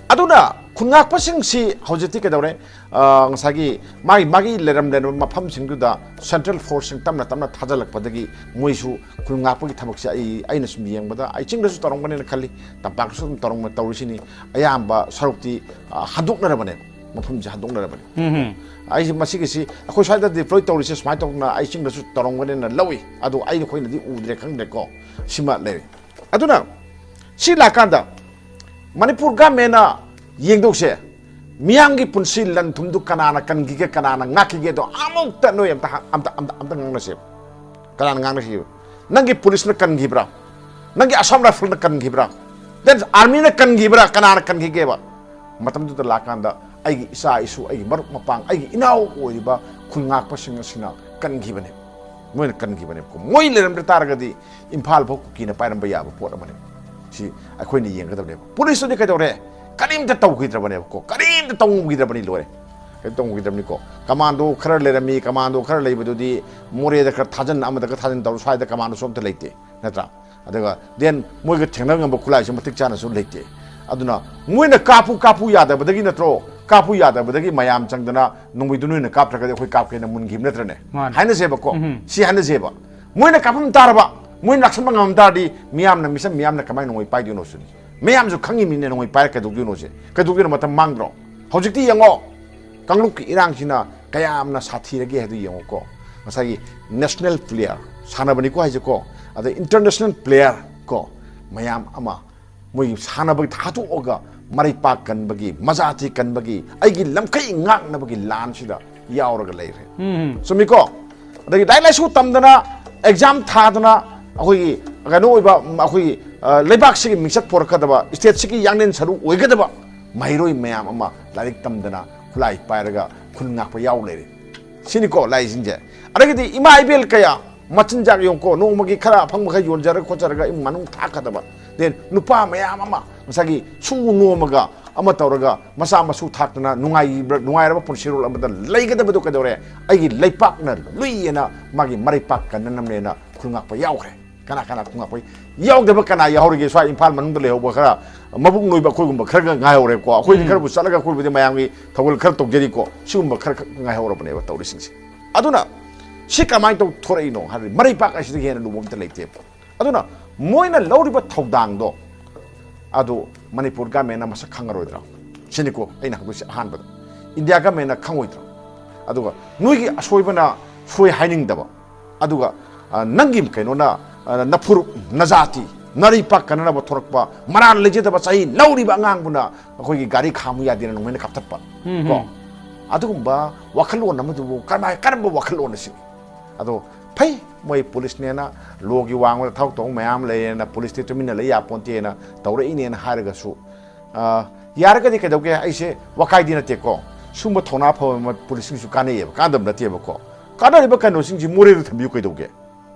ꯑꯗꯨꯅ ꯈꯨꯟ ꯉꯥꯛꯄꯁꯤꯡꯁꯤ ꯍꯧꯖꯤꯛꯇꯤ ꯀꯩꯗꯧꯔꯦ? ꯑ, ꯉꯁꯥꯏꯒꯤ ꯃꯥꯒꯤ, ꯃꯥꯒꯤ ꯂꯩꯔꯝ ꯂꯩꯔꯝꯕ ꯃꯐꯝꯁꯤꯡꯗꯨꯗ central forceꯁꯤꯡ ꯇꯞꯅ ꯇꯞꯅ ꯊꯥꯖꯤꯜꯂꯛꯄꯗꯒꯤ ꯃꯣꯏꯁꯨ ꯈꯨꯟ ꯉꯥꯛꯄꯒꯤ ꯊꯕꯛꯁꯦ ꯑꯩ, ꯑꯩꯅ ꯁꯨꯝ ꯌꯦꯡꯕꯗ, ꯑꯩ ꯆꯤꯡꯗꯁꯨ ꯇꯧꯔꯝꯒꯅꯦꯅ ꯈꯜꯂꯤ, ꯇꯝꯄꯥꯛꯇꯁꯨ ꯑꯗꯨꯝ ꯇꯧꯔꯝ-, ꯇꯧꯔꯤꯁꯤꯅꯤ꯫ ꯑꯌꯥꯝꯕ ꯁꯔꯨꯛꯇꯤ, ꯑ, ꯍꯟꯗꯣꯛꯅꯔꯕꯅꯦ, ꯃꯐꯝꯁꯦ ꯍꯟꯗꯣꯛꯅꯔꯕꯅꯦ꯫ ꯑꯩꯁꯦ ꯃꯁꯤꯒꯤꯁꯤ ꯑꯩꯈꯣꯏ ꯁ꯭ꯋꯥꯏꯗ deploy ꯇꯧꯔꯤꯁꯦ ꯁꯨꯃꯥꯏꯅ ꯇꯧꯗꯅ ꯑꯩ ꯆꯤꯡꯗꯁꯨ ꯇꯧꯔꯝꯒꯅꯦꯅ ꯂꯧꯏ꯫ ꯑꯗꯣ ꯑꯩꯈꯣꯏꯅꯗꯤ ꯎꯗ꯭ꯔꯦ, ꯈꯪꯗ꯭ꯔꯦꯀꯣ꯫ ꯁꯤꯃ ꯂꯩꯔꯦ꯫ ꯑꯗꯨꯅ ꯁꯤ ꯂꯥꯛꯀꯥꯟꯗ ꯃꯅꯤꯄꯨꯔ governmentꯅ ꯌꯦꯡꯗꯧꯁꯦ, ꯃꯤꯌꯥꯝꯒꯤ ꯄꯨꯟꯁꯤ ꯂꯟ ꯊꯨꯝꯗꯨ ꯀꯅꯥꯅ ꯀꯟꯈꯤꯒꯦ, ꯀꯅꯥꯅ ꯉꯥꯛꯈꯤꯒꯦꯗꯣ ꯑꯃꯨꯛꯇ ꯅꯣꯏ ꯑꯝꯇ ꯍ-, ꯑꯝꯇ, ꯑꯝꯇ, ꯑꯝꯇ ꯉꯥꯡꯅꯁꯦꯕ꯫ ꯀꯅꯥꯅ ꯉꯥꯡꯅꯈꯤꯕ? ꯅꯪꯒꯤ ꯄꯨꯂꯤꯁꯅ ꯀꯟꯈꯤꯕ꯭ꯔꯥ? ꯅꯪꯒꯤ Assam Rifleꯅ ꯀꯟꯈꯤꯕ꯭ꯔꯥ? Then armyꯅ ꯀꯟꯈꯤꯕ꯭ꯔꯥ? ꯀꯅꯥꯅ ꯀꯟꯈꯤꯒꯦꯕ? ꯃꯇꯝꯗꯨꯗ ꯂꯥꯛꯀꯥꯟꯗ ꯑꯩꯒꯤ ꯏꯆꯥ ꯏꯁꯨ, ꯑꯩꯒꯤ ꯃꯔꯨꯞ ꯃꯄꯥꯡ, ꯑꯩꯒꯤ ꯏꯅꯥꯎ ꯑꯣꯏꯔꯤꯕ ꯈꯨꯟ ꯉꯥꯛꯄꯁꯤꯡ ꯑꯁꯤꯅ ꯀꯟꯈꯤꯕꯅꯦ꯫ ꯃꯣꯏꯅ ꯀꯟꯈꯤꯕꯅꯦꯕꯀꯣ꯫ ꯃꯣꯏ ꯂꯩꯔꯝꯗ ꯇꯥꯔꯒꯗꯤ ꯏꯝꯐꯥꯜ ꯐꯥꯎ ꯀꯨꯀꯤꯅ ꯄꯥꯏꯔꯝꯕ ꯌꯥꯕ ꯄꯣꯠ ꯑꯃꯅꯦ꯫ ꯁꯤ ꯑꯩꯈꯣꯏꯅ ꯌꯦꯡꯒꯗꯕꯅꯦꯕ꯫ ꯄꯨꯂꯤꯁꯇꯨꯗꯤ ꯀꯩꯗꯧꯔꯦ? ꯀꯔꯤꯝꯇ ꯇꯧꯈꯤꯗ꯭ꯔꯕꯅꯦꯕꯀꯣ꯫ ꯀꯔꯤꯝꯇ ꯇꯧ ꯉꯝꯈꯤꯗ꯭ꯔꯕꯅꯤ, ꯂꯣꯏꯔꯦ꯫ ꯀꯔꯤꯝ ꯇꯧ ꯉꯝꯈꯤꯗ꯭ꯔꯕꯅꯤꯀꯣ꯫ Commando ꯈꯔ ꯂꯩꯔꯝꯃꯤ, commando ꯈꯔ ꯂꯩꯕꯗꯨꯗꯤ ꯃꯣꯔꯦꯗ ꯈꯔ ꯊꯥꯖꯤꯟ, ꯑꯃꯗ ꯈꯔ ꯊꯥꯖꯤꯟ ꯇꯧꯔ ꯁ꯭ꯋꯥꯏꯗ commandoꯁꯨ ꯑꯝꯇ ꯂꯩꯇꯦ, ꯅꯠꯇ꯭ꯔꯥ? ꯑꯗꯨꯒ then ꯃꯣꯏꯒ ꯊꯦꯡꯅ ꯉꯝꯕ ꯈꯨꯠꯂꯥꯏꯁꯨ ꯃꯇꯤꯛ ꯆꯥꯅꯁꯨ ꯂꯩꯇꯦ꯫ ꯑꯗꯨꯅ ꯃꯣꯏꯅ ꯀꯥꯞꯄꯨ ꯀꯥꯞꯄꯨ ꯌꯥꯗꯕꯗꯒꯤ ꯅꯠꯇ꯭ꯔꯣ? ꯀꯥꯞꯄꯨ ꯌꯥꯗꯕꯗꯒꯤ ꯃꯌꯥꯝ ꯆꯪꯗꯅ ꯅꯣꯡꯃꯩꯗꯨ ꯅꯣꯏꯅ ꯀꯥꯞꯇ꯭ꯔꯒꯗꯤ ꯑꯩꯈꯣꯏ ꯀꯥꯞꯀꯦꯅ ꯃꯨꯟꯈꯤꯕ ꯅꯠꯇ꯭ꯔꯅꯦ? ꯃꯥꯅꯦ꯫ ꯍꯥꯏꯅꯁꯦꯕꯀꯣ꯫ ꯎꯝ꯫ ꯁꯤ ꯍꯥꯏꯅꯁꯦꯕ꯫ ꯃꯣꯏꯅ ꯀꯥꯞꯐꯝ ꯇꯥꯔꯕ, ꯃꯣꯏꯅ ꯂꯥꯛꯁꯟꯕ ꯉꯝꯃꯝ ꯇꯥꯔꯗꯤ ꯃꯤꯌꯥꯝꯅ, ꯃꯤꯆꯝ ꯃꯤꯌꯥꯝꯅ ꯀꯃꯥꯏꯅ ꯅꯣꯡꯃꯩ ꯄꯥꯏꯗꯣꯏꯅꯣ ꯁꯤꯅꯤ꯫ ꯃꯌꯥꯝꯁꯨ ꯈꯪꯉꯤꯃꯤꯅꯦ ꯅꯣꯡꯃꯩ ꯄꯥꯏꯔ ꯀꯩꯗꯧꯗꯣꯏꯅꯣꯁꯦ꯫ ꯀꯩꯗꯧꯗꯣꯏꯅꯣ? ꯃꯇꯝ ꯃꯥꯡꯗ꯭ꯔꯣ? ꯍꯧꯖꯤꯛꯇꯤ ꯌꯦꯡꯉꯣ, ꯀꯥꯡꯂꯨꯞꯀꯤ ꯏꯔꯥꯡꯁꯤꯅ ꯀꯌꯥꯝꯅ ꯁꯥꯊꯤꯔꯒꯦ ꯍꯥꯏꯗꯨ ꯌꯦꯡꯉꯣꯀꯣ꯫ ꯉꯁꯥꯏꯒꯤ national player ꯁꯥꯟꯅꯕꯅꯤꯀꯣ ꯍꯥꯏꯁꯦꯀꯣ, ꯑꯗ international player ꯀꯣ, ꯃꯌꯥꯝ ꯑꯃ ꯃꯣꯏ ꯁꯥꯟꯅꯕꯒꯤ ꯊꯥꯗꯣꯛꯑꯒ ꯃꯔꯩꯄꯥꯛ ꯀꯟꯕꯒꯤ, ꯃꯖꯥꯇꯤ ꯀꯟꯕꯒꯤ, ꯑꯩꯒꯤ ꯂꯝꯈꯩ ꯉꯥꯛꯅꯕꯒꯤ ꯂꯥꯟꯁꯤꯗ ꯌꯥꯎꯔꯒ ꯂꯩꯔꯦ꯫ ꯎꯝ꯫ ꯆꯨꯝꯃꯤꯀꯣ? ꯑꯗꯒꯤ ꯂꯥꯏꯔꯤꯛ ꯂꯥꯏꯁꯨ ꯇꯝꯗꯅ, exam ꯊꯥꯗꯅ, ꯑꯩꯈꯣꯏꯒꯤ ꯀꯩꯅꯣ ꯑꯣꯏꯕ, ꯑꯩꯈꯣꯏꯒꯤ, ꯑ, ꯂꯩꯕꯥꯛꯁꯤꯒꯤ ꯃꯤꯡꯆꯠ ꯄꯣꯔꯛꯀꯗꯕ, stateꯁꯤꯒꯤ ꯌꯥꯡꯂꯦꯟ ꯁꯔꯨ ꯑꯣꯏꯒꯗꯕ ꯃꯍꯩꯔꯣꯏ ꯃꯌꯥꯝ ꯑꯃ ꯂꯥꯏꯔꯤꯛ ꯇꯝꯗꯅ ꯈꯨꯠꯂꯥꯏ ꯄꯥꯏꯔꯒ ꯈꯨꯟ ꯉꯥꯛꯄ ꯌꯥꯎ ꯂꯩꯔꯦ꯫ ꯁꯤꯅꯤꯀꯣ ꯂꯥꯛꯏꯁꯤꯡꯁꯦ꯫ ꯑꯗꯒꯤꯗꯤ ꯏꯃꯥ ꯏꯕꯦꯜ ꯀꯌꯥ ꯃꯆꯤꯟꯖꯥꯛ ꯌꯦꯡꯉꯨꯀꯣ, ꯅꯣꯡꯃꯒꯤ ꯈꯔ ꯑꯐꯪꯕ ꯈꯔ ꯌꯣꯟꯖꯔꯒ ꯈꯣꯠꯆꯔꯒ ꯏꯃꯨꯡ ꯃꯅꯨꯡ ꯊꯥꯛꯀꯗꯕ꯫ Then ꯅꯨꯄꯥ ꯃꯌꯥꯝ ꯑꯃ ꯉꯁꯥꯏꯒꯤ ꯁꯨ ꯅꯣꯝꯃꯒ ꯑꯃ ꯇꯧꯔꯒ ꯃꯆꯥ ꯃꯁꯨ ꯊꯥꯛꯇꯅ ꯅꯨꯡꯉꯥꯏꯕ, ꯅꯨꯡꯉꯥꯏꯔꯕ ꯄꯨꯟꯁꯤꯔꯣꯜ ꯑꯃꯗ ꯂꯩꯒꯗꯕꯗꯨ ꯀꯩꯗꯧꯔꯦ? ꯑꯩꯒꯤ ꯂꯩꯄꯥꯛꯅ ꯂꯨꯏꯌꯦꯅ ꯃꯥꯒꯤ ꯃꯔꯩꯄꯥꯛ ꯀꯟꯅꯅꯕꯅꯦꯅ ꯈꯨꯜ ꯉꯥꯛꯄ ꯌꯥꯎꯈ꯭ꯔꯦ꯫ ꯀꯅꯥ ꯀꯅꯥ ꯈꯨꯜ ꯉꯥꯛꯄ ꯌꯥꯎꯗꯕ ꯀꯅꯥ ꯌꯥꯎꯔꯤꯒꯦ? ꯁ꯭ꯋꯥꯏ ꯏꯝꯐꯥꯜ ꯃꯅꯨꯡꯗ ꯂꯩꯍꯧꯕ ꯈꯔ ꯃꯕꯨꯛ ꯅꯣꯏꯕ ꯑꯩꯈꯣꯏꯒꯨꯝꯕ ꯈꯔꯒ ꯉꯥꯏꯍꯧꯔꯦꯀꯣ꯫ ꯑꯩꯈꯣꯏꯗꯤ ꯎꯝ꯫ ꯈꯔꯕꯨ ꯆꯠꯂꯒ ꯑꯩꯈꯣꯏꯕꯨꯗꯤ ꯃꯌꯥꯝꯒꯤ ꯊꯧꯒꯜ ꯈꯔ ꯇꯧꯖꯔꯤꯀꯣ꯫ ꯁꯤꯒꯨꯝꯕ ꯈꯔ ꯈꯛ ꯉꯥꯏꯍꯧꯔꯕꯅꯦꯕ ꯇꯧꯔꯤꯁꯤꯡꯁꯦ꯫ ꯑꯗꯨꯅ ꯁꯤ ꯀꯃꯥꯏꯅ ꯇꯧ ꯊꯣꯔꯛꯏꯅꯣ ꯍꯥꯏꯔꯗꯤ ꯃꯔꯩꯄꯥꯛ ꯑꯁꯤꯗꯒꯤ ꯍꯦꯟꯅ ꯂꯨꯕ ꯑꯝꯇ ꯂꯩꯇꯦꯕ꯫ ꯑꯗꯨꯅ ꯃꯣꯏꯅ ꯂꯧꯔꯤꯕ ꯊꯧꯗꯥꯡꯗꯣ ꯑꯗꯨ ꯃꯅꯤꯄꯨꯔ ꯒꯃꯦꯟꯅ ꯃꯁꯛ ꯈꯪꯉꯔꯣꯏꯗ꯭ꯔꯣ? ꯁꯤꯅꯤꯀꯣ ꯑꯩꯅ ꯍꯪꯗꯣꯏꯁꯦ ꯑꯍꯥꯟꯕꯗ꯫ ꯏꯟꯗꯤꯌꯥ ꯒꯃꯦꯟꯅ ꯈꯪꯉꯣꯏꯗ꯭ꯔꯣ? ꯑꯗꯨꯒ ꯅꯣꯏꯒꯤ ꯑꯁꯣꯏꯕꯅ ꯁꯣꯏ ꯍꯥꯏꯅꯤꯡꯗꯕ, ꯑꯗꯨꯒ ꯑ, ꯅꯪꯒꯤ ꯀꯩꯅꯣꯅ, ꯑ, ꯅꯐꯨꯔꯨꯞ, ꯅꯖꯥꯇꯤ, ꯅꯔꯩꯄꯥꯛ ꯀꯟꯅꯅꯕ ꯊꯣꯔꯛꯄ ꯃꯔꯥꯜ ꯂꯩꯖꯗꯕ ꯆꯍꯤ ꯅꯧꯔꯤꯕ ꯑꯉꯥꯡꯕꯨꯅ ꯑꯩꯈꯣꯏꯒꯤ ꯒꯥꯔꯤ ꯈꯥꯝꯃꯨ ꯌꯥꯗꯦꯅ ꯅꯣꯡꯃꯩꯅ ꯀꯥꯞꯊꯠꯄ꯫ ꯎꯝ, ꯀꯣ? ꯎꯝ꯫ ꯑꯗꯨꯒꯨꯝꯕ ꯋꯥꯈꯜꯂꯣꯟ ꯑꯃꯗꯨꯕꯨ ꯀꯔꯝꯍꯥꯏ-, ꯀꯔꯝꯕ ꯋꯥꯈꯜꯂꯣꯟ ꯑꯁꯤ? ꯑꯗꯣ ꯐꯩ, ꯃꯣꯏ ꯄꯨꯂꯤꯁꯅꯦꯅ, ꯂꯣꯒꯤ ꯋꯥꯡꯃꯗ ꯊꯕꯛ ꯇꯧꯕ ꯃꯌꯥꯝ ꯂꯩꯌꯦꯅ ꯄꯨꯂꯤꯁꯇꯤ ꯇꯨꯃꯤꯟꯅ ꯂꯩ ꯌꯥꯄꯣꯟꯇꯦꯅ ꯇꯧꯔꯛꯏꯅꯦꯅ ꯍꯥꯏꯔꯒꯁꯨ, ꯑ, ꯌꯥꯔꯒꯗꯤ ꯀꯩꯗꯧꯒꯦ? ꯑꯩꯁꯦ ꯋꯥꯀꯥꯏꯗꯤ ꯅꯠꯇꯦꯀꯣ꯫ ꯁꯨꯝꯕ ꯊꯧꯅꯥ ꯐꯕ ꯃ-, ꯄꯨꯂꯤꯁꯁꯤꯡꯁꯨ ꯀꯥꯟꯅꯩꯌꯦꯕ, ꯀꯥꯟꯅꯗꯕ ꯅꯠꯇꯦꯕꯀꯣ꯫ ꯀꯥꯟꯅꯔꯤꯕ ꯀꯩꯅꯣꯁꯤꯡꯁꯤ ꯃꯣꯔꯦꯗ ꯊꯝꯕꯤꯌꯨ ꯀꯩꯗꯧꯒꯦ?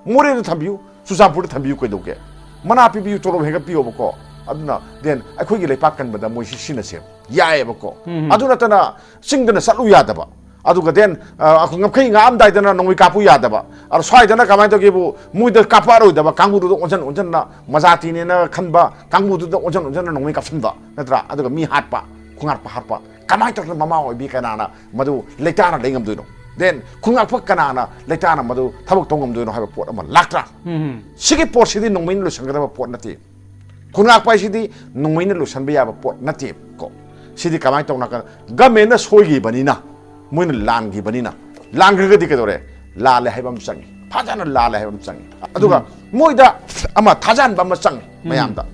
ꯃꯣꯔꯦꯗ ꯊꯝꯕꯤꯌꯨ, ꯆꯨꯔꯆꯥꯟꯄꯨꯔꯗ ꯊꯝꯕꯤꯌꯨ ꯀꯩꯗꯧꯒꯦ? ꯃꯅꯥ ꯄꯤꯕꯤꯌꯨ, ꯇꯣꯂꯣꯞ ꯍꯦꯟꯒꯠꯄꯤꯌꯣꯕꯀꯣ꯫ ꯑꯗꯨꯅ then ꯑꯩꯈꯣꯏꯒꯤ ꯂꯩꯄꯥꯛ ꯀꯟꯕꯗ ꯃꯣꯏꯁꯤ ꯁꯤꯖꯤꯟꯅꯁꯦꯕ꯫ ꯌꯥꯏꯌꯦꯕꯀꯣ꯫ ꯎꯝ꯫ ꯑꯗꯨ ꯅꯠꯇꯅ ꯆꯤꯡꯗꯅ ꯆꯠꯂꯨ ꯌꯥꯗꯕ, ꯑꯗꯨꯒ then, ꯑ, ꯑꯩꯈꯣꯏ ꯉꯝꯈꯩ ꯉꯥꯛꯑꯝꯗꯥꯏꯗꯅ ꯅꯣꯡꯃꯩ ꯀꯥꯞꯄꯨ ꯌꯥꯗꯕ, ꯑꯗꯣ ꯁ꯭ꯋꯥꯏꯗꯅ ꯀꯃꯥꯏꯅ ꯇꯧꯒꯦꯕꯨ, ꯃꯣꯏꯗ ꯀꯥꯞꯄꯛꯑꯔꯣꯏꯗꯕ ꯀꯥꯡꯕꯨꯗꯨꯗ ꯑꯣꯟꯁꯤꯟ ꯑꯣꯟꯁꯤꯟꯅ, ꯃꯖꯥꯇꯤꯅꯦꯅ ꯈꯟꯕ ꯀꯥꯡꯕꯨꯗꯨꯗ ꯑꯣꯟꯁꯤꯟ ꯑꯣꯟꯁꯤꯟꯅ ꯅꯣꯡꯃꯩ ꯀꯥꯞꯁꯤꯟꯕ ꯅꯠꯇ꯭ꯔꯥ? ꯑꯗꯨꯒ ꯃꯤ ꯍꯥꯠꯄ, ꯈꯨꯉꯥꯛꯄ ꯍꯥꯠꯄ꯫ ꯀꯃꯥꯏꯅ ꯇꯧꯗꯅ ꯃꯃꯥ ꯑꯣꯏꯕꯤ ꯀꯅꯥꯅ ꯃꯗꯨ ꯂꯩꯇꯥꯅ ꯂꯩ ꯉꯝꯗꯣꯏꯅꯣ? Then ꯈꯨꯉꯥꯛꯄ ꯀꯅꯥꯅ ꯂꯩꯇꯥꯅ ꯃꯗꯨ ꯊꯕꯛ ꯇꯧ ꯉꯝꯗꯣꯏꯅꯣ ꯍꯥꯏꯕ ꯄꯣꯠ ꯑꯃ ꯂꯥꯛꯇ꯭ꯔꯥ? ꯎꯝ꯫ ꯁꯤꯒꯤ ꯄꯣꯠꯁꯤꯗꯤ ꯅꯣꯡꯃꯩꯅ ꯂꯣꯏꯁꯤꯟꯒꯗꯕ ꯄꯣꯠ ꯅꯠꯇꯦ꯫ ꯈꯨꯟꯉꯥꯛꯄ ꯍꯥꯏꯁꯤꯗꯤ ꯅꯣꯡꯃꯩꯅ ꯂꯣꯏꯁꯤꯟꯕ ꯌꯥꯕ ꯄꯣꯠ ꯅꯠꯇꯦꯕꯀꯣ꯫ ꯁꯤꯗꯤ ꯀꯃꯥꯏꯅ ꯇꯧꯅ ꯀꯥꯟꯗ ꯒꯃꯦꯟꯅ ꯁꯣꯏꯈꯤꯕꯅꯤꯅ ꯃꯣꯏꯅ ꯂꯥꯟꯈꯤꯕꯅꯤꯅ, ꯂꯥꯟꯈ꯭ꯔꯒꯗꯤ ꯀꯩꯗꯧꯔꯦ? ꯂꯥꯜꯂꯦ ꯍꯥꯏꯕ ꯑꯃ ꯆꯪꯉꯤ, ꯐꯖꯅ ꯂꯥꯜꯂꯦ ꯍꯥꯏꯕ ꯑꯃ ꯆꯪꯉꯤ꯫ ꯑꯗꯨꯒ ꯎꯝ꯫ ꯃꯣꯏꯗ ꯑꯃ ꯊꯥꯖꯍꯟꯕ ꯑꯃ ꯆꯪꯉꯤ ꯎꯝ꯫ ꯃꯌꯥꯝꯗ꯫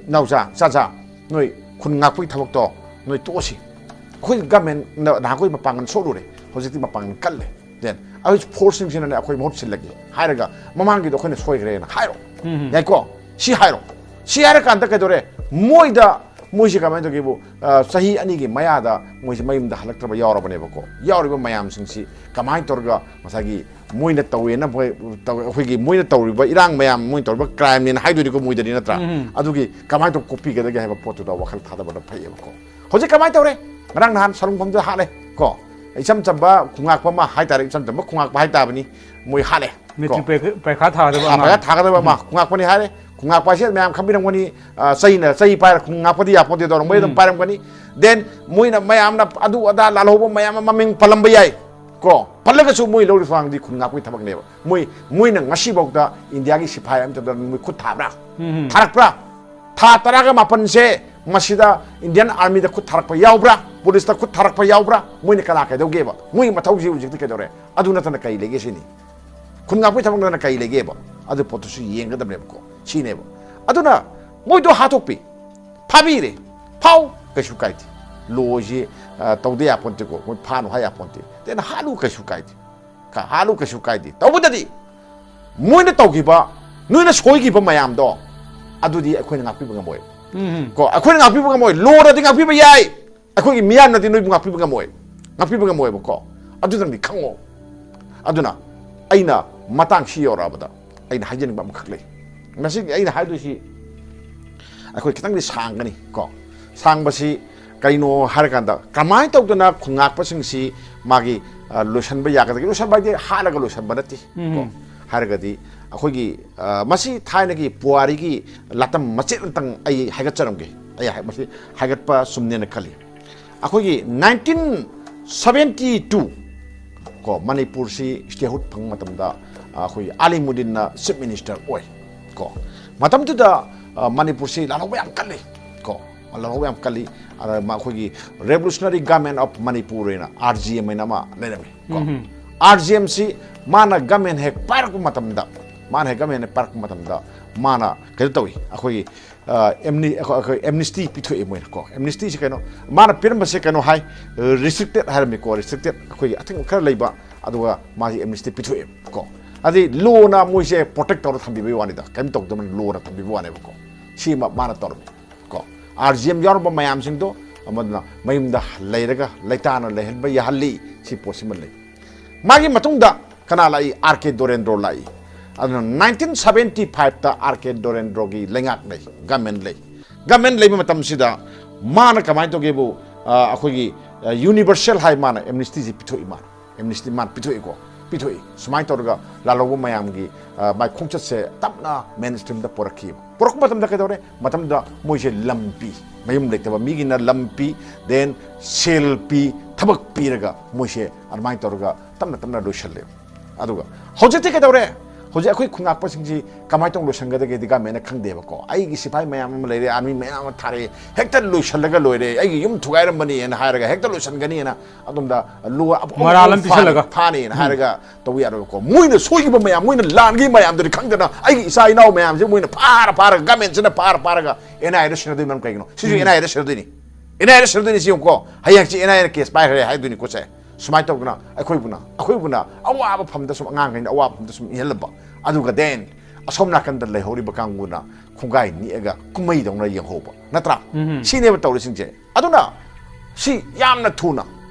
ꯅꯥꯎꯆꯥ, ꯆꯥꯆꯥ, ꯅꯣꯏ ꯈꯨꯟ ꯉꯥꯛꯄꯒꯤ ꯊꯕꯛꯇꯣ ꯅꯣꯏ ꯇꯣꯛꯑꯁꯤ꯫ ꯑꯩꯈꯣꯏ ꯒꯃꯦꯟꯅ ꯅꯍꯥꯟꯈꯣꯏ ꯃꯄꯥꯡꯒꯜ ꯁꯣꯠꯂꯨꯔꯦ, ꯍꯧꯖꯤꯛꯇꯤ ꯃꯄꯥꯡꯒꯜ ꯀꯜꯂꯦ꯫ Then ꯑꯩꯈꯣꯏ ꯐꯣꯔꯁꯁꯤꯡꯁꯤꯅꯅꯦ ꯑꯩꯈꯣꯏ ꯃꯍꯨꯠ ꯁꯤꯜꯂꯒꯦ ꯍꯥꯏꯔꯒ ꯃꯃꯥꯡꯒꯤꯗꯣ ꯑꯩꯈꯣꯏꯅ ꯁꯣꯏꯈ꯭ꯔꯦꯅ ꯍꯥꯏꯔꯣ꯫ ꯎꯝ꯫ ꯌꯥꯏꯀꯣ? ꯁꯤ ꯍꯥꯏꯔꯣ꯫ ꯁꯤ ꯍꯥꯏꯔꯀꯥꯟꯗ ꯀꯩꯗꯧꯔꯦ? ꯃꯣꯏꯗ ꯃꯣꯏꯁꯤ ꯀꯃꯥꯏꯅ ꯇꯧꯒꯦꯕꯨ, ꯑ, ꯆꯍꯤ ꯑꯅꯤꯒꯤ ꯃꯌꯥꯗ ꯃꯣꯏꯁꯤ ꯃꯌꯨꯝꯗ ꯍꯜꯂꯛꯇ꯭ꯔꯕ ꯌꯥꯎꯔꯕꯅꯦꯕꯀꯣ꯫ ꯌꯥꯎꯔꯤꯕ ꯃꯌꯥꯝꯁꯤꯡꯁꯤ ꯀꯃꯥꯏꯅ ꯇꯧꯔꯒ ꯉꯁꯥꯏꯒꯤ ꯃꯣꯏꯅ ꯇꯧꯋꯦꯅ ꯃꯣꯏ ꯇꯧ-, ꯑꯩꯈꯣꯏꯒꯤ ꯃꯣꯏꯅ ꯇꯧꯔꯤꯕ ꯏꯔꯥꯡ ꯃꯌꯥꯝ, ꯃꯣꯏꯅ ꯇꯧꯔꯤꯕ crimeꯅꯦꯅ ꯍꯥꯏꯗꯣꯏꯅꯤꯀꯣ ꯃꯣꯏꯗꯗꯤ, ꯅꯠꯇ꯭ꯔꯥ? ꯎꯝ꯫ ꯑꯗꯨꯒꯤ ꯀꯃꯥꯏꯅ ꯇꯧ ꯀꯣꯛꯄꯤꯒꯗꯒꯦ ꯍꯥꯏꯕ ꯄꯣꯠꯇꯨꯗ ꯋꯥꯈꯜ ꯊꯥꯗꯕꯅ ꯐꯩꯌꯦꯕꯀꯣ꯫ ꯍꯧꯖꯤꯛ ꯀꯃꯥꯏꯅ ꯇꯧꯔꯦ? ꯉꯔꯥꯡ ꯅꯍꯥꯟ ꯁꯂꯨꯡꯐꯝꯗꯨꯗ ꯍꯥꯠꯂꯦ ꯀꯣ꯫ ꯏꯆꯝ ꯆꯝꯕ ꯈꯨꯉꯥꯛꯄ ꯑꯃ ꯍꯥꯏꯇꯥꯔꯦ, ꯏꯆꯝ ꯆꯝꯕ ꯈꯨꯉꯥꯛꯄ ꯍꯥꯏꯇꯥꯕꯅꯤ, ꯃꯣꯏ ꯍꯥꯠꯂꯦ꯫ ꯃꯦꯇ꯭ꯔꯤꯛ ꯀꯣ꯫ ꯄꯔꯤꯈꯥ ꯊꯥꯒꯗꯕ ꯊꯥ-, ꯑꯉꯥꯡ꯫ ꯄꯔꯤꯈꯥ ꯊꯥꯒꯗꯕ ꯑꯃ ꯈꯨꯉꯥꯛꯄꯅꯤ ꯍꯥꯏꯔꯦ꯫ ꯈꯨꯉꯥꯛꯄ ꯍꯥꯏꯁꯦ ꯃꯌꯥꯝ ꯈꯪꯕꯤꯔꯝꯒꯅꯤ, ꯑ, ꯆꯩꯅ, ꯆꯩ ꯄꯥꯏꯔ ꯈꯨꯉꯥꯛꯄꯗꯤ ꯌꯥꯄꯣꯟꯇꯦꯗꯣ, ꯃꯣꯏ ꯑꯗꯨꯝ ꯎꯝ꯫ ꯄꯥꯏꯔꯝꯒꯅꯤ꯫ Then ꯃꯣꯏꯅ ꯃꯌꯥꯝꯅ ꯑꯗꯨ ꯑꯗꯥ ꯂꯥꯜꯍꯧꯕ ꯃꯌꯥꯝ ꯑꯃ ꯃꯃꯤꯡ ꯄꯜꯂꯝꯕ ꯌꯥꯏ ꯀꯣ꯫ ꯄꯜꯂꯒꯁꯨ ꯃꯣꯏ ꯂꯧꯔꯤꯕ ꯊꯧꯔꯥꯡꯗꯤ ꯈꯨꯟ ꯉꯥꯛꯄꯒꯤ ꯊꯕꯛꯅꯦꯕ꯫ ꯃꯣꯏ, ꯃꯣꯏꯅ ꯉꯁꯤꯐꯥꯎꯗ ꯏꯟꯗꯤꯌꯥꯒꯤ ꯁꯤꯐꯥꯏ ꯑꯝꯇꯗ ꯃꯣꯏ ꯈꯨꯠ ꯊꯥꯕ꯭ꯔꯥ? ꯎꯝ꯫ ꯊꯥꯔꯛꯄ꯭ꯔꯥ? ꯊꯥ ꯇꯔꯥꯒ ꯃꯥꯄꯟꯁꯦ ꯃꯁꯤꯗ Indian Armyꯗ ꯈꯨꯠ ꯊꯥꯔꯛꯄ ꯌꯥꯎꯕ꯭ꯔꯥ? Policeꯇ ꯈꯨꯠ ꯊꯥꯔꯛꯄ ꯌꯥꯎꯕ꯭ꯔꯥ? ꯃꯣꯏꯅ ꯀꯅꯥ ꯀꯩꯗꯧꯒꯦꯕ? ꯃꯣꯏꯒꯤ ꯃꯊꯧꯁꯤ ꯍꯧꯖꯤꯛꯇꯤ ꯀꯩꯗꯧꯔꯦ? ꯑꯗꯨ ꯅꯠꯇꯅ ꯀꯩ ꯂꯩꯒꯦ ꯁꯤꯅꯤ꯫ ꯈꯨꯟ ꯉꯥꯛꯄꯒꯤ ꯊꯕꯛ ꯅꯠꯇꯅ ꯀꯩ ꯂꯩꯒꯦꯕ? ꯑꯗꯨ ꯄꯣꯠꯇꯨꯁꯨ ꯌꯦꯡꯒꯗꯕꯅꯦꯕꯀꯣ꯫ ꯁꯤꯅꯦꯕ꯫ ꯑꯗꯨꯅ ꯃꯣꯏꯗꯣ ꯍꯥꯠꯇꯣꯛꯄꯤ, ꯐꯥꯕꯤꯔꯦ, ꯐꯥꯎ, ꯀꯩꯁꯨ ꯀꯥꯏꯗꯦ꯫ Lawꯁꯤ, ꯑ, ꯇꯧꯗ ꯌꯥꯄꯣꯟꯇꯦꯀꯣ꯫ ꯃꯣꯏ ꯐꯥꯅꯨ ꯍꯥꯏ ꯌꯥꯄꯣꯟꯇꯦ꯫ Then ꯍꯥꯠꯂꯨ, ꯀꯩꯁꯨ ꯀꯥꯏꯗꯦ꯫ ꯀ-, ꯍꯥꯠꯂꯨ, ꯀꯩꯁꯨ ꯀꯥꯏꯗꯦ꯫ ꯇꯧꯕꯇꯗꯤ ꯃꯣꯏꯅ ꯇꯧꯈꯤꯕ, ꯅꯣꯏꯅ ꯁꯣꯏꯈꯤꯕ ꯃꯌꯥꯝꯗꯣ, ꯑꯗꯨꯗꯤ ꯑꯩꯈꯣꯏꯅ ꯉꯥꯛꯄꯤꯕ ꯉꯝꯃꯣꯏ꯫ ꯎꯝ꯫ ꯀꯣ, ꯑꯩꯈꯣꯏꯅ ꯉꯥꯛꯄꯤꯕ ꯉꯝꯃꯣꯏ꯫ Lawꯅꯗꯤ ꯉꯥꯛꯄꯤꯕ ꯌꯥꯏ꯫ ꯑꯩꯈꯣꯏꯒꯤ ꯃꯤꯌꯥꯝꯅꯗꯤ ꯅꯣꯏꯕꯨ ꯉꯥꯛꯄꯤꯕ ꯉꯝꯃꯣꯏ, ꯉꯥꯛꯄꯤꯕ ꯉꯝꯃꯣꯏꯕꯀꯣ꯫ ꯑꯗꯨꯗꯪꯗꯤ ꯈꯪꯉꯣ꯫ ꯑꯗꯨꯅ ꯑꯩꯅ ꯃꯇꯥꯡꯁꯤ ꯌꯧꯔꯛꯑꯕꯗ ꯑꯩꯅ ꯍꯥꯏꯖꯅꯤꯡꯕ ꯑꯃꯈꯛ ꯂꯩ꯫ ꯃꯁꯤꯒꯤ ꯑꯩꯅ ꯍꯥꯏꯗꯣꯏꯁꯤ ꯑꯩꯈꯣꯏ ꯈꯤꯇꯪꯗꯤ ꯁꯥꯡꯒꯅꯤ ꯀꯣ꯫ ꯁꯥꯡꯕꯁꯤ ꯀꯩꯅꯣ ꯍꯥꯏꯔꯀꯥꯟꯗ, ꯀꯃꯥꯏꯅ ꯇꯧꯗꯅ ꯈꯨꯟꯉꯥꯛꯄꯁꯤꯡꯁꯤ ꯃꯥꯒꯤ, ꯑ, ꯂꯣꯏꯁꯤꯟꯕ ꯌꯥꯒꯗꯒꯦ? ꯂꯣꯏꯁꯤꯟꯕ ꯍꯥꯏꯗꯤ ꯍꯥꯠꯂꯒ ꯂꯣꯏꯁꯤꯟꯕ ꯅꯠꯇꯦ ꯀꯣ꯫ ꯎꯝ꯫ ꯍꯥꯏꯔꯒꯗꯤ ꯑꯩꯈꯣꯏꯒꯤ, ꯑ, ꯃꯁꯤ ꯊꯥꯏꯅꯒꯤ ꯄꯨꯋꯥꯔꯤꯒꯤ ꯂꯥꯇꯝ ꯃꯆꯦꯠ ꯑꯃꯇꯪ ꯑꯩ ꯍꯥꯏꯒꯠꯆꯔꯝꯒꯦ꯫ ꯑꯩ ꯍꯥꯏ-, ꯃꯁꯤ ꯍꯥꯏꯒꯠꯄ ꯆꯨꯝꯅꯦꯅ ꯈꯜꯂꯤ꯫ ꯑꯩꯈꯣꯏꯒꯤ nineteen seventy two ꯀꯣ, ꯃꯅꯤꯄꯨꯔꯁꯤ statehood ꯐꯪꯕ ꯃꯇꯝꯗ, ꯑ, ꯑꯩꯈꯣꯏꯒꯤ ꯑꯥꯂꯤꯃꯨꯗꯤꯟꯅ Chief Minister ꯑꯣꯏ ꯀꯣ꯫ ꯃꯇꯝꯗꯨꯗ, ꯑ, ꯃꯅꯤꯄꯨꯔꯁꯤ ꯂꯥꯜꯍꯧꯕ ꯌꯥꯝ ꯀꯜꯂꯤ ꯀꯣ꯫ ꯂꯥꯜꯍꯧꯕ ꯌꯥꯝ ꯀꯜꯂꯤ꯫ ꯑꯗ ꯃ-, ꯑꯩꯈꯣꯏꯒꯤ Revolutionary Government of Manipur ꯍꯥꯏꯅ, R G M ꯍꯥꯏꯅ ꯑꯃ ꯂꯩꯔꯝꯃꯤ ꯀꯣ꯫ ꯎꯝ꯫ R G M ꯁꯤ ꯃꯥꯅ government ꯍꯦꯛ ꯄꯥꯏꯔꯛꯄ ꯃꯇꯝꯗ, ꯃꯥꯅ ꯍꯦꯛ government ꯍꯦꯛ ꯄꯥꯏꯔꯛꯄ ꯃꯇꯝꯗ ꯃꯥꯅ ꯀꯩꯅꯣ ꯇꯧꯏ, ꯑꯩꯈꯣꯏꯒꯤ ꯑ, amni-, ꯑꯩꯈꯣꯏ, ꯑꯩꯈꯣꯏ amnesty ꯄꯤꯊꯣꯛꯑꯦ ꯃꯣꯏꯅ ꯀꯣ꯫ Amnestyꯁꯤ ꯀꯩꯅꯣ, ꯃꯥꯅ ꯄꯤꯔꯝꯕꯁꯦ ꯀꯩꯅꯣ ꯍꯥꯏ, restricted ꯍꯥꯏꯔꯝꯃꯤꯀꯣ, restricted, ꯑꯩꯈꯣꯏꯒꯤ ꯑꯊꯤꯡꯕ ꯈꯔ ꯂꯩꯕ, ꯑꯗꯨꯒ ꯃꯥꯁꯤ amnesty ꯄꯤꯊꯣꯛꯑꯦ ꯀꯣ꯫ ꯑꯗꯩ lawꯅ ꯃꯣꯏꯁꯦ protect ꯇꯧꯔ ꯊꯝꯕꯤꯕꯒꯤ ꯋꯥꯅꯤꯗ, ꯀꯔꯤꯝ ꯇꯧꯗꯕꯅ lawꯅ ꯊꯝꯕꯤꯕ ꯋꯥꯅꯦꯕꯀꯣ꯫ ꯁꯤꯃ ꯃꯥꯅ ꯇꯧꯔꯝꯃꯤ ꯀꯣ꯫ ꯑꯥꯔ ꯖꯤ ꯑꯦꯝ ꯌꯥꯎꯔꯝꯕ ꯃꯌꯥꯝꯁꯤꯡꯗꯣ ꯑꯃꯗꯨꯅ ꯃꯌꯨꯝꯗ ꯂꯩꯔꯒ ꯂꯩꯇꯥꯅ ꯂꯩꯍꯟꯕ ꯌꯥꯍꯜꯂꯤ꯫ ꯁꯤ ꯄꯣꯠꯁꯤꯃ ꯂꯩ꯫ ꯃꯥꯒꯤ ꯃꯇꯨꯡꯗ ꯀꯅꯥ ꯂꯥꯛꯏ? ꯑꯥꯔ ꯀꯦ ꯗꯣꯔꯦꯟꯗ꯭ꯔꯣ ꯂꯥꯛꯏ꯫ ꯑꯗꯨꯅ ꯅꯥꯏꯟꯇꯤꯟ ꯁꯕꯦꯟꯇꯤ ꯐꯥꯏꯚꯇ ꯑꯥꯔ ꯀꯦ ꯗꯣꯔꯦꯟꯗ꯭ꯔꯣꯒꯤ ꯂꯩꯉꯥꯛ ꯂꯩ, ꯒꯃꯦꯟ ꯂꯩ꯫ ꯒꯃꯦꯟ ꯂꯩꯕ ꯃꯇꯝꯁꯤꯗ ꯃꯥꯅ ꯀꯃꯥꯏꯅ ꯇꯧꯒꯦꯕꯨ, ꯑ, ꯑꯩꯈꯣꯏꯒꯤ, ꯑ, ꯌꯨꯅꯤꯚꯔꯁꯦꯜ ꯍꯥꯏ, ꯃꯥꯅ ꯑꯦꯝꯅꯤꯁꯇꯤꯁꯤ ꯄꯤꯊꯣꯛꯏ꯫ ꯃꯥꯅ ꯑꯦꯝꯅꯤꯁꯇꯤ ꯃꯥꯅ ꯄꯤꯊꯣꯛꯏꯀꯣ, ꯄꯤꯊꯣꯛꯏ꯫ ꯁꯨꯃꯥꯏꯅ ꯇꯧꯔꯒ ꯂꯥꯜꯍꯧꯕ ꯃꯌꯥꯝꯒꯤ, ꯑ, ꯃꯥꯏ ꯈꯣꯡꯆꯠꯁꯦ ꯇꯞꯅ ꯃꯦꯟ ꯁ꯭ꯇ꯭ꯔꯤꯝꯗ ꯄꯨꯔꯛꯈꯤꯕ꯫ ꯄꯨꯔꯛꯄ ꯃꯇꯝꯗ ꯀꯩꯗꯧꯔꯦ? ꯃꯇꯝꯗꯨꯗ ꯃꯣꯏꯁꯦ ꯂꯝ ꯄꯤ, ꯃꯌꯨꯝ ꯂꯩꯇꯕ ꯃꯤꯒꯤꯅ ꯂꯝ ꯄꯤ, ꯗꯦꯟ ꯁꯦꯜ ꯄꯤ, ꯊꯕꯛ ꯄꯤꯔꯒ ꯃꯣꯏꯁꯦ ꯑꯗꯨꯃꯥꯏꯅ ꯇꯧꯔꯒ ꯇꯞꯅ ꯇꯞꯅ ꯂꯣꯏꯁꯜꯂꯦ꯫ ꯑꯗꯨꯒ ꯍꯧꯖꯤꯛꯇꯤ ꯀꯩꯗꯧꯔꯦ? ꯍꯧꯖꯤꯛ ꯑꯩꯈꯣꯏ ꯈꯨꯟꯉꯥꯛꯄꯁꯤꯡꯁꯤ ꯀꯃꯥꯏꯅ ꯇꯧꯅ ꯂꯣꯏꯁꯟꯒꯗꯒꯦꯗꯤ ꯒꯃꯦꯟꯅ ꯈꯪꯗꯦꯕꯀꯣ꯫ "ꯑꯩꯒꯤ ꯁꯤꯐꯥꯏ ꯃꯌꯥꯝ ꯑꯃ ꯂꯩꯔꯦ, ꯑꯥꯔꯃꯤ ꯃꯌꯥꯝ ꯑꯃ ꯊꯥꯔꯛꯑꯦ, ꯍꯦꯛꯇ ꯂꯣꯏꯁꯜꯂꯒ ꯂꯣꯏꯔꯦ, ꯑꯩꯒꯤ ꯌꯨꯝ ꯊꯨꯒꯥꯏꯔꯝꯕꯅꯤꯅ" ꯍꯥꯏꯔꯒ ꯍꯦꯛꯇ ꯂꯣꯏꯁꯟꯒꯅꯤꯅ ꯑꯗꯣꯝꯗ ꯂꯣ-, ꯑꯃꯨꯛ ꯃꯔꯥꯜ ꯑꯃꯨꯛ ꯑꯃ ꯄꯤꯁꯜꯂꯒ꯫ ꯐꯥꯅꯤ, ꯐꯥꯅꯤꯅ ꯍꯥꯏꯔꯒ ꯇꯧꯕ ꯌꯥꯔꯣꯏꯕꯀꯣ꯫ ꯃꯣꯏꯅ ꯁꯣꯏꯈꯤꯕ ꯃꯌꯥꯝ, ꯃꯣꯏꯅ ꯂꯥꯟꯈꯤꯕ ꯃꯌꯥꯝꯗꯨꯗꯤ ꯈꯪꯗꯅ ꯑꯩꯒꯤ ꯏꯆꯥ ꯏꯅꯥꯎ ꯃꯌꯥꯝꯁꯦ ꯃꯣꯏꯅ ꯐꯥꯔ ꯐꯥꯔꯒ, ꯒꯃꯦꯟꯁꯤꯅ ꯐꯥꯔ ꯐꯥꯔꯒ ꯑꯦꯟ ꯑꯥꯏ ꯑꯦꯗ ꯁꯤꯟꯅꯗꯣꯏ ꯃꯔꯝ ꯀꯩꯒꯤꯅꯣ? ꯁꯤꯁꯨ ꯎꯝ꯫ And I aid ꯁꯤꯟꯅꯗꯣꯏꯅꯤ꯫ ꯑꯦꯟ ꯑꯥꯏ ꯑꯦꯗ ꯁꯤꯟꯅꯗꯣꯏꯅꯤ, ꯁꯤ ꯌꯦꯡꯉꯨꯀꯣ꯫ ꯍꯌꯦꯡꯁꯤ ꯑꯦꯟ ꯑꯥꯏ ꯑꯦꯅ ꯀꯦꯁ ꯄꯥꯏꯈ꯭ꯔꯦ ꯍꯥꯏꯗꯣꯏꯅꯤꯀꯣ ꯁꯦ꯫ ꯁꯨꯃꯥꯏꯅ ꯇꯧꯗꯅ ꯑꯩꯈꯣꯏꯕꯨꯅ, ꯑꯩꯈꯣꯏꯕꯨꯅ ꯑꯋꯥꯕ ꯐꯝꯗ ꯁꯨꯝ, ꯑꯉꯥꯡꯈꯩꯅ ꯑꯋꯥꯕ ꯐꯝꯗ ꯁꯨꯝ ꯏꯍꯜꯂꯝꯕ꯫ ꯑꯗꯨꯒ ꯗꯦꯟ ꯑꯁꯣꯝ ꯅꯥꯀꯟꯗ ꯂꯩꯍꯧꯔꯤꯕ ꯀꯥꯡꯕꯨꯅ ꯈꯣꯡꯒꯥꯏ ꯅꯤꯛꯑꯒ ꯀꯨꯝꯍꯩꯗꯧꯅ ꯌꯦꯡꯍꯧꯕ ꯅꯠꯇ꯭ꯔꯥ? ꯎꯝ꯫ ꯁꯤꯅꯦꯕ ꯇꯧꯔꯤꯁꯤꯡꯁꯦ꯫ ꯑꯗꯨꯅ ꯁꯤ ꯌꯥꯝꯅ ꯊꯨꯅ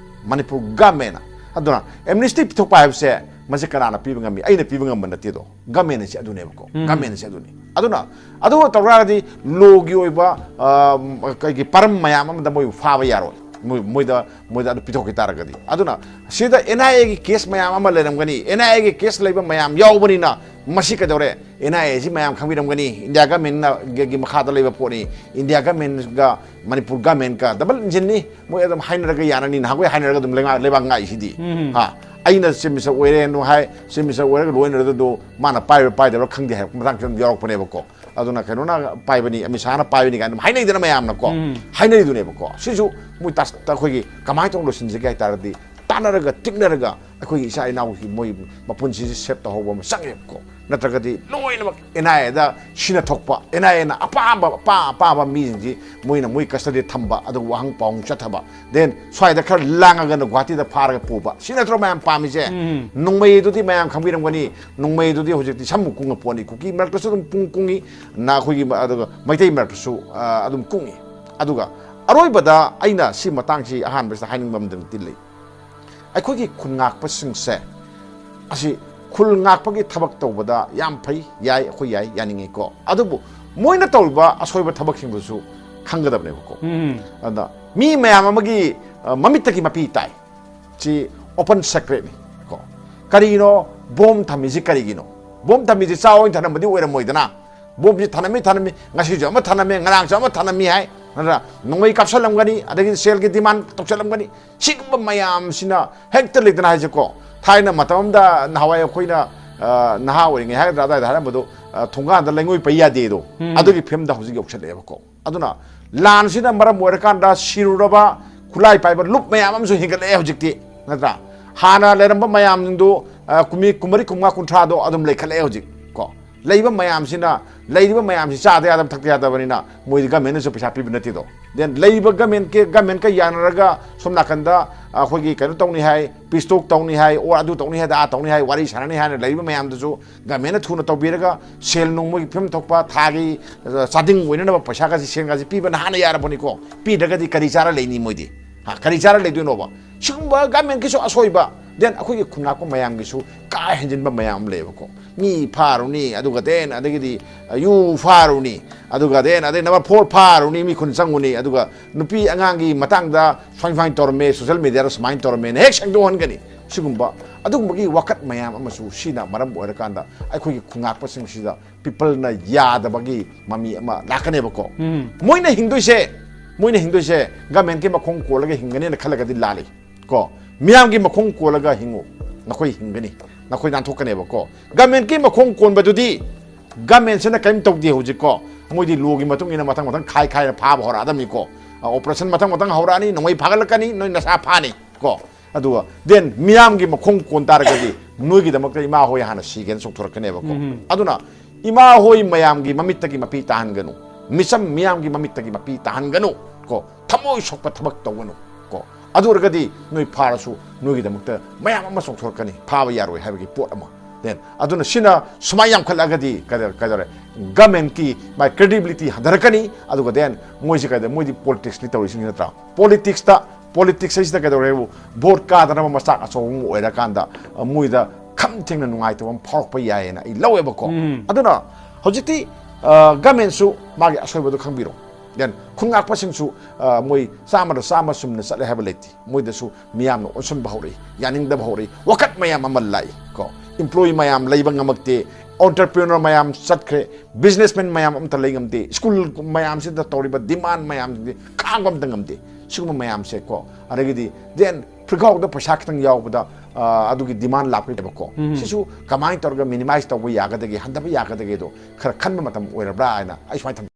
ꯃꯅꯤꯄꯨꯔ ꯒꯃꯦꯟꯅ, ꯑꯗꯨꯅ ꯑꯦꯝꯅꯤꯁꯇꯤ ꯄꯤꯊꯣꯛꯄ ꯍꯥꯏꯕꯁꯦ ꯃꯁꯤ ꯀꯅꯥꯅ ꯄꯤꯕ ꯉꯝꯃꯤ? ꯑꯩꯅ ꯄꯤꯕ ꯉꯝꯕ ꯅꯠꯇꯦꯗꯣ, ꯒꯃꯦꯟ ꯑꯁꯤ ꯑꯗꯨꯅꯦꯕꯀꯣ꯫ ꯎꯝ꯫ ꯒꯃꯦꯟ ꯑꯁꯤ ꯑꯗꯨꯅꯤ꯫ ꯑꯗꯨꯅ ꯑꯗꯨ ꯇꯧꯔꯒꯗꯤ ꯂꯣꯒꯤ ꯑꯣꯏꯕ, ꯑ, ꯀꯩꯒꯤ ꯄꯔꯝ ꯃꯌꯥꯝ ꯑꯃꯗ ꯃꯣꯏꯕꯨ ꯐꯥꯕ ꯌꯥꯔꯣꯏ꯫ ꯃꯣꯏ-, ꯃꯣꯏꯗ, ꯃꯣꯏꯗ ꯑꯗꯨ ꯄꯤꯊꯣꯛꯈꯤ ꯇꯥꯔꯒꯗꯤ꯫ ꯑꯗꯨꯅ ꯁꯤꯗ ꯑꯦꯟ ꯑꯥꯏ ꯑꯦꯒꯤ ꯀꯦꯁ ꯃꯌꯥꯝ ꯑꯃ ꯂꯩꯔꯝꯒꯅꯤ꯫ ꯑꯦꯟ ꯑꯥꯏ ꯑꯦꯒꯤ ꯀꯦꯁ ꯂꯩꯕ ꯃꯌꯥꯝ ꯌꯥꯎꯕꯅꯤꯅ ꯃꯁꯤ ꯀꯩꯗꯧꯔꯦ? ꯑꯦꯟ ꯑꯥꯏ ꯑꯦꯁꯤ ꯃꯌꯥꯝ ꯈꯪꯕꯤꯔꯝꯒꯅꯤ, ꯏꯟꯗꯤꯌꯥ ꯒꯃꯦꯟꯅ ꯒꯤ ꯃꯈꯥꯗ ꯂꯩꯕ ꯄꯣꯠꯅꯤ꯫ ꯏꯟꯗꯤꯌꯥ ꯒꯃꯦꯟꯒ ꯃꯅꯤꯄꯨꯔ ꯒꯃꯦꯟꯒ ꯗꯕꯜ ꯏꯟꯖꯤꯟꯅꯤ꯫ ꯃꯣꯏ ꯑꯗꯨꯝ ꯍꯥꯏꯅꯔꯒ ꯌꯥꯅꯅꯤ꯫ ꯅꯍꯥꯟꯈꯣꯏ ꯍꯥꯏꯅꯔꯒ ꯑꯗꯨꯝ ꯂꯩꯉꯥꯛ-, ꯂꯩꯕꯥꯛ ꯉꯥꯛꯏꯁꯤꯗꯤ꯫ ꯎꯝ꯫ ꯍꯥ? ꯑꯩꯅ ꯆꯤꯐ ꯃꯤꯅꯤꯁꯇꯔ ꯑꯣꯏꯔꯦ ꯍꯥꯏ, ꯆꯤꯐ ꯃꯤꯅꯤꯁꯇꯔ ꯑꯣꯏꯔꯒ ꯂꯣꯏꯅꯔꯗꯨ ꯃꯥꯅ ꯄꯥꯏꯕ꯭ꯔꯥ ꯄꯥꯏꯗꯕ꯭ꯔꯥ ꯈꯪꯗꯦ ꯍꯥꯏꯕ ꯃꯇꯥꯡꯁꯨ ꯑꯗꯨꯝ ꯌꯥꯎꯔꯛꯄꯅꯦꯕꯀꯣ꯫ ꯑꯗꯨꯅ ꯀꯩꯅꯣꯅ ꯄꯥꯏꯕꯅꯤ, ꯑꯃꯤꯠ ꯁꯥꯍꯅ ꯄꯥꯏꯕꯅꯤ ꯀꯥꯏꯅ ꯑꯗꯨꯝ ꯍꯥꯏꯅꯩꯗꯅ ꯃꯌꯥꯝꯅꯀꯣ꯫ ꯎꯝ꯫ ꯍꯥꯏꯅꯔꯤꯗꯨꯅꯦꯕꯀꯣ꯫ ꯁꯤꯁꯨ ꯃꯣꯏ ꯇꯥꯁ-, ꯑꯩꯈꯣꯏꯒꯤ ꯀꯃꯥꯏꯅ ꯇꯧꯅ ꯂꯣꯏꯁꯤꯟꯁꯤꯒꯦ ꯍꯥꯏ ꯇꯥꯔꯗꯤ, ꯇꯥꯟꯅꯔꯒ ꯇꯤꯛꯅꯔꯒ ꯑꯩꯈꯣꯏꯒꯤ ꯏꯆꯥ ꯏꯅꯥꯎꯒꯤ ꯃꯣꯏ ꯃꯄꯨꯟꯁꯤꯁꯦ ꯁꯦꯞ ꯇꯧꯍꯧꯕ ꯑꯃ ꯆꯪꯉꯦꯕꯀꯣ꯫ ꯅꯠꯇ꯭ꯔꯒꯗꯤ ꯂꯣꯏꯅꯃꯛ ꯑꯦꯟ ꯑꯥꯏ ꯑꯦꯗ ꯁꯤꯅ ꯊꯣꯛꯄ, ꯑꯦꯟ ꯑꯥꯏ ꯑꯦꯅ ꯑꯄꯥꯝꯕ, ꯑꯄꯥꯝ ꯑꯄꯥꯝꯕ ꯃꯤꯁꯤꯡꯁꯤ ꯃꯣꯏꯅ ꯃꯣꯏ ꯀꯁꯇꯗꯤ ꯊꯝꯕ, ꯑꯗꯨꯒ ꯋꯥꯍꯪ ꯄꯥꯎꯍꯪ ꯆꯠꯊꯕ, ꯗꯦꯟ ꯁ꯭ꯋꯥꯏꯗ ꯈꯔ ꯂꯥꯡꯉꯒꯅ ꯒꯨꯍꯥꯇꯤꯗ ꯐꯥꯔꯒ ꯄꯨꯕ꯫ ꯁꯤ ꯅꯠꯇ꯭ꯔꯣ ꯃꯌꯥꯝ ꯄꯥꯝꯃꯤꯁꯦ? ꯎꯝ꯫ ꯅꯣꯡꯃꯩꯗꯨꯗꯤ ꯃꯌꯥꯝ ꯈꯪꯕꯤꯔꯝꯒꯅꯤ, ꯅꯣꯡꯃꯩꯗꯨꯗꯤ ꯍꯧꯖꯤꯛꯇꯤ ꯁꯝꯃꯨꯛ ꯀꯨꯡꯉ ꯄꯣꯠꯅꯤ꯫ ꯀꯨꯀꯤ ꯃꯔꯛꯇꯁꯨ ꯑꯗꯨꯝ ꯄꯨꯡ ꯀꯨꯡꯉꯤ, ꯅ ꯑꯩꯈꯣꯏꯒꯤ ꯃ-, ꯑꯗꯨꯒ ꯃꯩꯇꯩ ꯃꯔꯛꯇꯁꯨ, ꯑ, ꯑꯗꯨꯝ ꯀꯨꯡꯉꯤ꯫ ꯑꯗꯨꯒ ꯑꯔꯣꯏꯕꯗ ꯑꯩꯅ ꯁꯤ ꯃꯇꯥꯡꯁꯤ ꯑꯍꯥꯟꯕꯁꯤꯗ ꯍꯥꯏꯅꯤꯡꯕ ꯑꯃꯗꯤ ꯂꯩ꯫ ꯑꯩꯈꯣꯏꯒꯤ ꯈꯨꯟ ꯉꯥꯛꯄꯁꯤꯡꯁꯦ ꯑꯁꯤ ꯈꯨꯜ ꯉꯥꯛꯄꯒꯤ ꯊꯕꯛ ꯇꯧꯕꯗ ꯌꯥꯝ ꯐꯩ, ꯌꯥꯏ, ꯑꯩꯈꯣꯏ ꯌꯥꯏ, ꯌꯥꯅꯤꯡꯉꯤꯀꯣ꯫ ꯑꯗꯨꯕꯨ ꯃꯣꯏꯅ ꯇꯧꯔꯤꯕ ꯑꯁꯣꯏꯕ ꯊꯕꯛꯁꯤꯡꯗꯨꯁꯨ ꯈꯪꯒꯗꯕꯅꯦꯕꯀꯣ꯫ ꯎꯝ ꯑꯗ ꯃꯤ ꯃꯌꯥꯝ ꯑꯃꯒꯤ ꯑ, ꯃꯃꯤꯠꯇꯒꯤ ꯃꯄꯤ ꯇꯥꯏ꯫ ꯁꯤ open secretꯅꯤ ꯀꯣ꯫ ꯀꯔꯤꯒꯤꯅꯣ ꯕꯣꯝ ꯊꯝꯃꯤꯁꯤ? ꯀꯔꯤꯒꯤꯅꯣ ꯕꯣꯝ ꯊꯝꯃꯤꯁꯤ? ꯆꯥ ꯑꯣꯏꯅ ꯊꯅꯝꯕꯗꯤ ꯑꯣꯏꯔꯝꯃꯣꯏꯗꯅ꯫ ꯕꯣꯝꯁꯤ ꯊꯅꯝꯃꯤ, ꯊꯅꯝꯃꯤ, ꯉꯁꯤꯁꯨ ꯑꯃ ꯊꯅꯝꯃꯤ, ꯉꯔꯥꯡꯁꯨ ꯑꯃ ꯊꯅꯝꯃꯤ ꯍꯥꯏ, ꯅꯠꯇ꯭ꯔꯥ? ꯅꯣꯡꯃꯩ ꯀꯥꯞꯁꯜꯂꯝꯒꯅꯤ, ꯑꯗꯒꯤ ꯁꯦꯜꯒꯤ demand ꯇꯧꯁꯜꯂꯝꯒꯅꯤ꯫ ꯁꯤꯒꯨꯝꯕ ꯃꯌꯥꯝꯁꯤꯅ ꯍꯦꯛꯇ ꯂꯩꯗꯅ ꯍꯥꯏꯁꯦꯀꯣ꯫ ꯊꯥꯏꯅ ꯃꯇꯝ ꯑꯃꯗ ꯅꯍꯥꯟꯋꯥꯏ ꯑꯩꯈꯣꯏꯅ ꯑ, ꯅꯍꯥ ꯑꯣꯏꯔꯤꯉꯩ ꯍꯥꯏꯒꯗ꯭ꯔꯥ, ꯑꯗꯨꯋꯥꯏꯗ ꯍꯥꯏꯔꯝꯕꯗꯣ, ꯑ, ꯊꯣꯡꯒꯥꯟꯗ ꯂꯩꯉꯣꯏ ꯄꯩ ꯌꯥꯗꯦꯗꯣ꯫ ꯎꯝ꯫ ꯑꯗꯨꯒꯤ ꯐꯤꯕꯝꯗ ꯍꯧꯖꯤꯛ ꯌꯧꯁꯜꯂꯛꯑꯦꯕꯀꯣ꯫ ꯑꯗꯨꯅ ꯂꯥꯟꯁꯤꯅ ꯃꯔꯝ ꯑꯣꯏꯔꯀꯥꯟꯗ ꯁꯤꯔꯨꯔꯕ ꯈꯨꯠꯂꯥꯏ ꯄꯥꯏꯕ ꯂꯨꯞ ꯃꯌꯥꯝ ꯑꯃꯁꯨ ꯍꯦꯟꯒꯠꯂꯛꯑꯦ ꯍꯧꯖꯤꯛꯇꯤ, ꯅꯠꯇ꯭ꯔꯥ? ꯍꯥꯟꯅ ꯂꯩꯔꯝꯕ ꯃꯌꯥꯝꯁꯤꯡꯗꯨ, ꯑ, ꯀꯨꯝꯃꯤ ꯀꯨꯝꯃꯔꯤ, ꯀꯨꯝꯃꯉꯥ, ꯀꯨꯟꯊ꯭ꯔꯥꯗꯣ ꯑꯗꯨꯝ ꯂꯩꯈꯠꯂꯛꯑꯦ ꯍꯧꯖꯤꯛ ꯀꯣ꯫ ꯂꯩꯕ ꯃꯌꯥꯝꯁꯤꯅ, ꯂꯩꯔꯤꯕ ꯃꯌꯥꯝꯁꯤ ꯆꯥꯗ ꯌꯥꯗꯕ, ꯊꯛꯇ ꯌꯥꯗꯕꯅꯤꯅ ꯃꯣꯏꯗꯤ ꯒꯃꯦꯟꯅꯁꯨ ꯄꯩꯁꯥ ꯄꯤꯕ ꯅꯠꯇꯦꯗꯣ꯫ Then ꯂꯩꯔꯤꯕ ꯒꯃꯦꯟꯀꯤ, ꯒꯃꯦꯟꯀ ꯌꯥꯅꯔꯒ ꯁꯣꯝ ꯅꯥꯀꯟꯗ ꯑꯩꯈꯣꯏꯒꯤ ꯀꯩꯅꯣ ꯇꯧꯅꯤ ꯍꯥꯏ, peace talk ꯇꯧꯅꯤ ꯍꯥꯏ, or ꯑꯗꯨ ꯇꯧꯅꯤ ꯍꯥꯏ, ꯑꯗꯥ ꯇꯧꯅꯤ ꯍꯥꯏ, ꯋꯥꯔꯤ ꯁꯥꯟꯅꯅꯤ ꯍꯥꯏꯅ ꯂꯩꯔꯤꯕ ꯃꯌꯥꯝꯗꯨꯁꯨ ꯒꯃꯦꯟꯅ ꯊꯨꯅ ꯇꯧꯕꯤꯔꯒ ꯁꯦꯜ ꯅꯨꯡ ꯃꯣꯏꯒꯤ ꯐꯤꯕꯝ ꯊꯣꯛꯄ ꯊꯥꯒꯤ, ꯑ, ꯆꯥꯗꯤꯡ ꯑꯣꯏꯅꯅꯕ ꯄꯩꯁꯥꯒꯁꯤ, ꯁꯦꯜꯒꯁꯤ ꯄꯤꯕꯅ ꯍꯥꯟꯅ ꯌꯥꯔꯕꯅꯤꯀꯣ꯫ ꯄꯤꯗ꯭ꯔꯒꯗꯤ ꯀꯔꯤ ꯆꯥꯔ ꯂꯩꯅꯤ ꯃꯣꯏꯗꯤ? ꯍꯥ, ꯀꯔꯤ ꯆꯥꯔ ꯂꯩꯗꯣꯏꯅꯣꯕ? ꯁꯤꯒꯨꯝꯕ ꯒꯃꯦꯟꯒꯤꯁꯨ ꯑꯁꯣꯏꯕ, then ꯑꯩꯈꯣꯏꯒꯤ ꯈꯨꯟꯉꯥꯛꯄ ꯃꯌꯥꯝꯒꯤꯁꯨ ꯀꯥ ꯍꯦꯟꯖꯤꯟꯕ ꯃꯌꯥꯝ ꯑꯃ ꯂꯩꯌꯦꯕꯀꯣ꯫ ꯃꯤ ꯐꯥꯔꯨꯅꯤ, ꯑꯗꯨꯒ then ꯑꯗꯒꯤꯗꯤ, ꯑ, ꯌꯨ ꯐꯥꯔꯨꯅꯤ, ꯑꯗꯨꯒ then ꯑꯗꯩ number four ꯐꯥꯔꯨꯅꯤ, ꯃꯤ ꯈꯨꯟ ꯆꯪꯉꯨꯅꯤ, ꯑꯗꯨꯒ ꯅꯨꯄꯤ ꯑꯉꯥꯡꯒꯤ ꯃꯇꯥꯡꯗ ꯁꯨꯃꯥꯏ ꯁꯨꯃꯥꯏꯅ ꯇꯧꯔꯝꯃꯦ, social mediaꯗ ꯁꯨꯃꯥꯏꯅ ꯇꯧꯔꯝꯃꯦꯅ ꯍꯦꯛ ꯁꯦꯡꯗꯣꯛꯍꯟꯒꯅꯤ꯫ ꯁꯤꯒꯨꯝꯕ ꯑꯗꯨꯒꯨꯝꯕꯒꯤ ꯋꯥꯀꯠ ꯃꯌꯥꯝ ꯑꯃꯁꯨ ꯁꯤꯅ ꯃꯔꯝ ꯑꯣꯏꯔꯀꯥꯟꯗ ꯑꯩꯈꯣꯏꯒꯤ ꯈꯨꯟꯉꯥꯛꯄꯁꯤꯡꯁꯤꯗ peopleꯅ ꯌꯥꯗꯕꯒꯤ ꯃꯃꯤ ꯑꯃ ꯂꯥꯛꯀꯅꯦꯕꯀꯣ꯫ ꯎꯝ꯫ ꯃꯣꯏꯅ ꯍꯤꯡꯗꯣꯏꯁꯦ, ꯃꯣꯏꯅ ꯍꯤꯡꯗꯣꯏꯁꯦ governmentꯀꯤ ꯃꯈꯣꯡ ꯀꯣꯜꯂꯒ ꯍꯤꯡꯒꯅꯦꯅ ꯈꯜꯂꯒꯗꯤ ꯂꯥꯜꯂꯤ ꯀꯣ꯫ ꯃꯤꯌꯥꯝꯒꯤ ꯃꯈꯣꯡ ꯀꯣꯜꯂꯒ ꯍꯤꯡꯉꯨ, ꯅꯈꯣꯏ ꯍꯤꯡꯒꯅꯤ, ꯅꯈꯣꯏ ꯅꯥꯟꯊꯣꯛꯀꯅꯦꯕꯀꯣ꯫ Governmentꯀꯤ ꯃꯈꯣꯡ ꯀꯣꯟꯕꯗꯨꯗꯤ governmentꯁꯤꯅ ꯀꯔꯤꯝ ꯇꯧꯗꯦ ꯍꯧꯖꯤꯛꯀꯣ꯫ ꯃꯣꯏꯗꯤ lawꯒꯤ ꯃꯇꯨꯡ ꯏꯟꯅ ꯃꯊꯪ ꯃꯊꯪ ꯈꯥꯏ ꯈꯥꯏꯅ ꯐꯥꯕ ꯍꯧꯔꯛꯑꯗꯕꯅꯤꯀꯣ꯫ ꯑ, operation ꯃꯊꯪ ꯃꯊꯪ ꯍꯧꯔꯛꯑꯅꯤ, ꯅꯣꯡꯃꯩ ꯐꯥꯒꯠꯂꯛꯀꯅꯤ, ꯅꯣꯏ ꯅꯁꯥ ꯐꯥꯅꯤ ꯀꯣ꯫ ꯑꯗꯨꯒ then ꯃꯤꯌꯥꯝꯒꯤ ꯃꯈꯣꯡ ꯀꯣꯟ ꯇꯥꯔꯒꯗꯤ ꯅꯣꯏꯒꯤꯗꯃꯛꯇ ꯏꯃꯥ ꯍꯣꯏ ꯍꯥꯟꯅ ꯁꯤꯒꯦꯅ ꯆꯣꯡꯊꯣꯔꯛꯀꯅꯦꯕꯀꯣ꯫ ꯎꯝ꯫ ꯑꯗꯨꯅ ꯏꯃꯥ ꯍꯣꯏ ꯃꯌꯥꯝꯒꯤ ꯃꯃꯤꯠꯇꯒꯤ ꯃꯄꯤ ꯇꯥꯍꯟꯒꯅꯨ, ꯃꯤꯆꯝ ꯃꯤꯌꯥꯝꯒꯤ ꯃꯃꯤꯠꯇꯒꯤ ꯃꯄꯤ ꯇꯥꯍꯟꯒꯅꯨ ꯀꯣ꯫ ꯊꯃꯣꯏ ꯁꯣꯛꯄ ꯊꯕꯛ ꯇꯧꯒꯅꯨ ꯀꯣ꯫ ꯑꯗꯨ ꯑꯣꯏꯔꯒꯗꯤ ꯅꯣꯏ ꯐꯥꯔꯁꯨ ꯅꯣꯏꯒꯤꯗꯃꯛꯇ ꯃꯌꯥꯝ ꯑꯃ ꯆꯣꯡꯊꯣꯔꯛꯀꯅꯤ, ꯐꯥꯕ ꯌꯥꯔꯣꯏ ꯍꯥꯏꯕꯒꯤ ꯄꯣꯠ ꯑꯃ꯫ Then ꯑꯗꯨꯅ ꯁꯤꯅ ꯁꯨꯃꯥꯏꯅ ꯌꯥꯝꯈꯠꯂꯛꯑꯒꯗꯤ ꯀꯩꯗꯧꯔꯦ, ꯀꯩꯗꯧꯔꯦ? ꯒꯃꯦꯟꯀꯤ ꯃꯥꯏ ꯀ꯭ꯔꯦꯗꯤꯕꯤꯂꯤꯇꯤ ꯍꯟꯊꯔꯛꯀꯅꯤ꯫ ꯑꯗꯨꯒ then ꯃꯣꯏꯁꯤ ꯀꯩꯗꯧꯔꯦ? ꯃꯣꯏꯗꯤ ꯄꯣꯂꯤꯇꯤꯛꯁꯅꯤ ꯇꯧꯔꯤꯁꯤꯡꯁꯤ ꯅꯠꯇ꯭ꯔꯥ? ꯄꯣꯂꯤꯇꯤꯛꯁꯇ, ꯄꯣꯂꯤꯇꯤꯛꯁ ꯍꯥꯏꯁꯤꯗ ꯀꯩꯗꯧꯔꯦꯕꯨ? ꯚꯣꯠ ꯀꯥꯗꯅꯕ ꯃꯆꯥꯛ ꯑꯆꯧꯕ ꯑꯃ ꯑꯣꯏꯔꯀꯥꯟꯗ, ꯑ, ꯃꯣꯏꯗ ꯈꯝ ꯊꯦꯡꯅ ꯅꯨꯡꯉꯥꯏꯇꯕ ꯑꯃ ꯐꯥꯎꯔꯛꯄ ꯌꯥꯏꯌꯦꯅ ꯑꯩ ꯂꯧꯋꯦꯕꯀꯣ꯫ ꯑꯗꯨꯅ ꯍꯧꯖꯤꯛꯇꯤ, ꯑ, ꯒꯃꯦꯟꯁꯨ ꯃꯥꯒꯤ ꯑꯁꯣꯏꯕꯗꯣ ꯈꯪꯕꯤꯔꯣ꯫ Then ꯈꯨꯟ ꯉꯥꯛꯄꯁꯤꯡꯁꯨ, ꯑ, ꯃꯣꯏ ꯆꯥꯝꯃꯗ ꯆꯥꯝꯃ ꯆꯨꯝꯅ ꯆꯠꯂꯦ ꯍꯥꯏꯕ ꯂꯩꯇꯦ꯫ ꯃꯣꯏꯗꯁꯨ ꯃꯤꯌꯥꯝꯅ ꯑꯣꯟꯁꯤꯟꯕ ꯍꯧꯔꯛꯏ, ꯌꯥꯅꯤꯡꯗꯕ ꯍꯧꯔꯛꯏ, ꯋꯥꯀꯠ ꯃꯌꯥꯝ ꯑꯃ ꯂꯥꯛꯏ ꯀꯣ꯫ ꯏꯝꯄ꯭ꯂꯣꯌꯤ ꯃꯌꯥꯝ ꯂꯩꯕ ꯉꯝꯃꯛꯇꯦ, ꯑꯣꯟꯇꯔꯄ꯭ꯔꯤꯅꯔ ꯃꯌꯥꯝ ꯆꯠꯈ꯭ꯔꯦ, ꯕꯤꯖꯤꯅꯦꯁꯃꯦꯟ ꯃꯌꯥꯝ ꯑꯝꯇ ꯂꯩ ꯉꯝꯗꯦ, ꯁ꯭ꯀꯨꯜ ꯃꯌꯥꯝꯁꯤꯗ ꯇꯧꯔꯤꯕ ꯗꯤꯃꯥꯟ ꯃꯌꯥꯝꯁꯤꯗꯤ ꯈꯥꯡꯕ ꯑꯝꯇ ꯉꯝꯗꯦ꯫ ꯁꯤꯒꯨꯝꯕ ꯃꯌꯥꯝꯁꯦ ꯀꯣ, ꯑꯗꯒꯤꯗꯤ then ꯐꯤꯈꯥꯎꯗ ꯄꯩꯁꯥ ꯈꯤꯇꯪ ꯌꯥꯎꯕꯗ, ꯑ, ꯑꯗꯨꯒꯤ ꯗꯤꯃꯥꯟ ꯂꯥꯛꯄꯤꯗꯕꯀꯣ꯫ ꯁꯤꯁꯨ ꯀꯃꯥꯏꯅ ꯇꯧꯔꯒ ꯃꯤꯅꯤꯃꯥꯏꯁ ꯇꯧꯕ ꯌꯥꯒꯗꯒꯦ, ꯍꯟꯊꯕ ꯌꯥꯒꯗꯒꯦꯗꯣ ꯈꯔ ꯈꯟꯕ ꯃꯇꯝ ꯑꯣꯏꯔꯕ꯭ꯔꯥ ꯍꯥꯏꯅ ꯑꯩ ꯁꯨꯃꯥꯏꯅ ꯊꯝꯖꯒꯦ꯫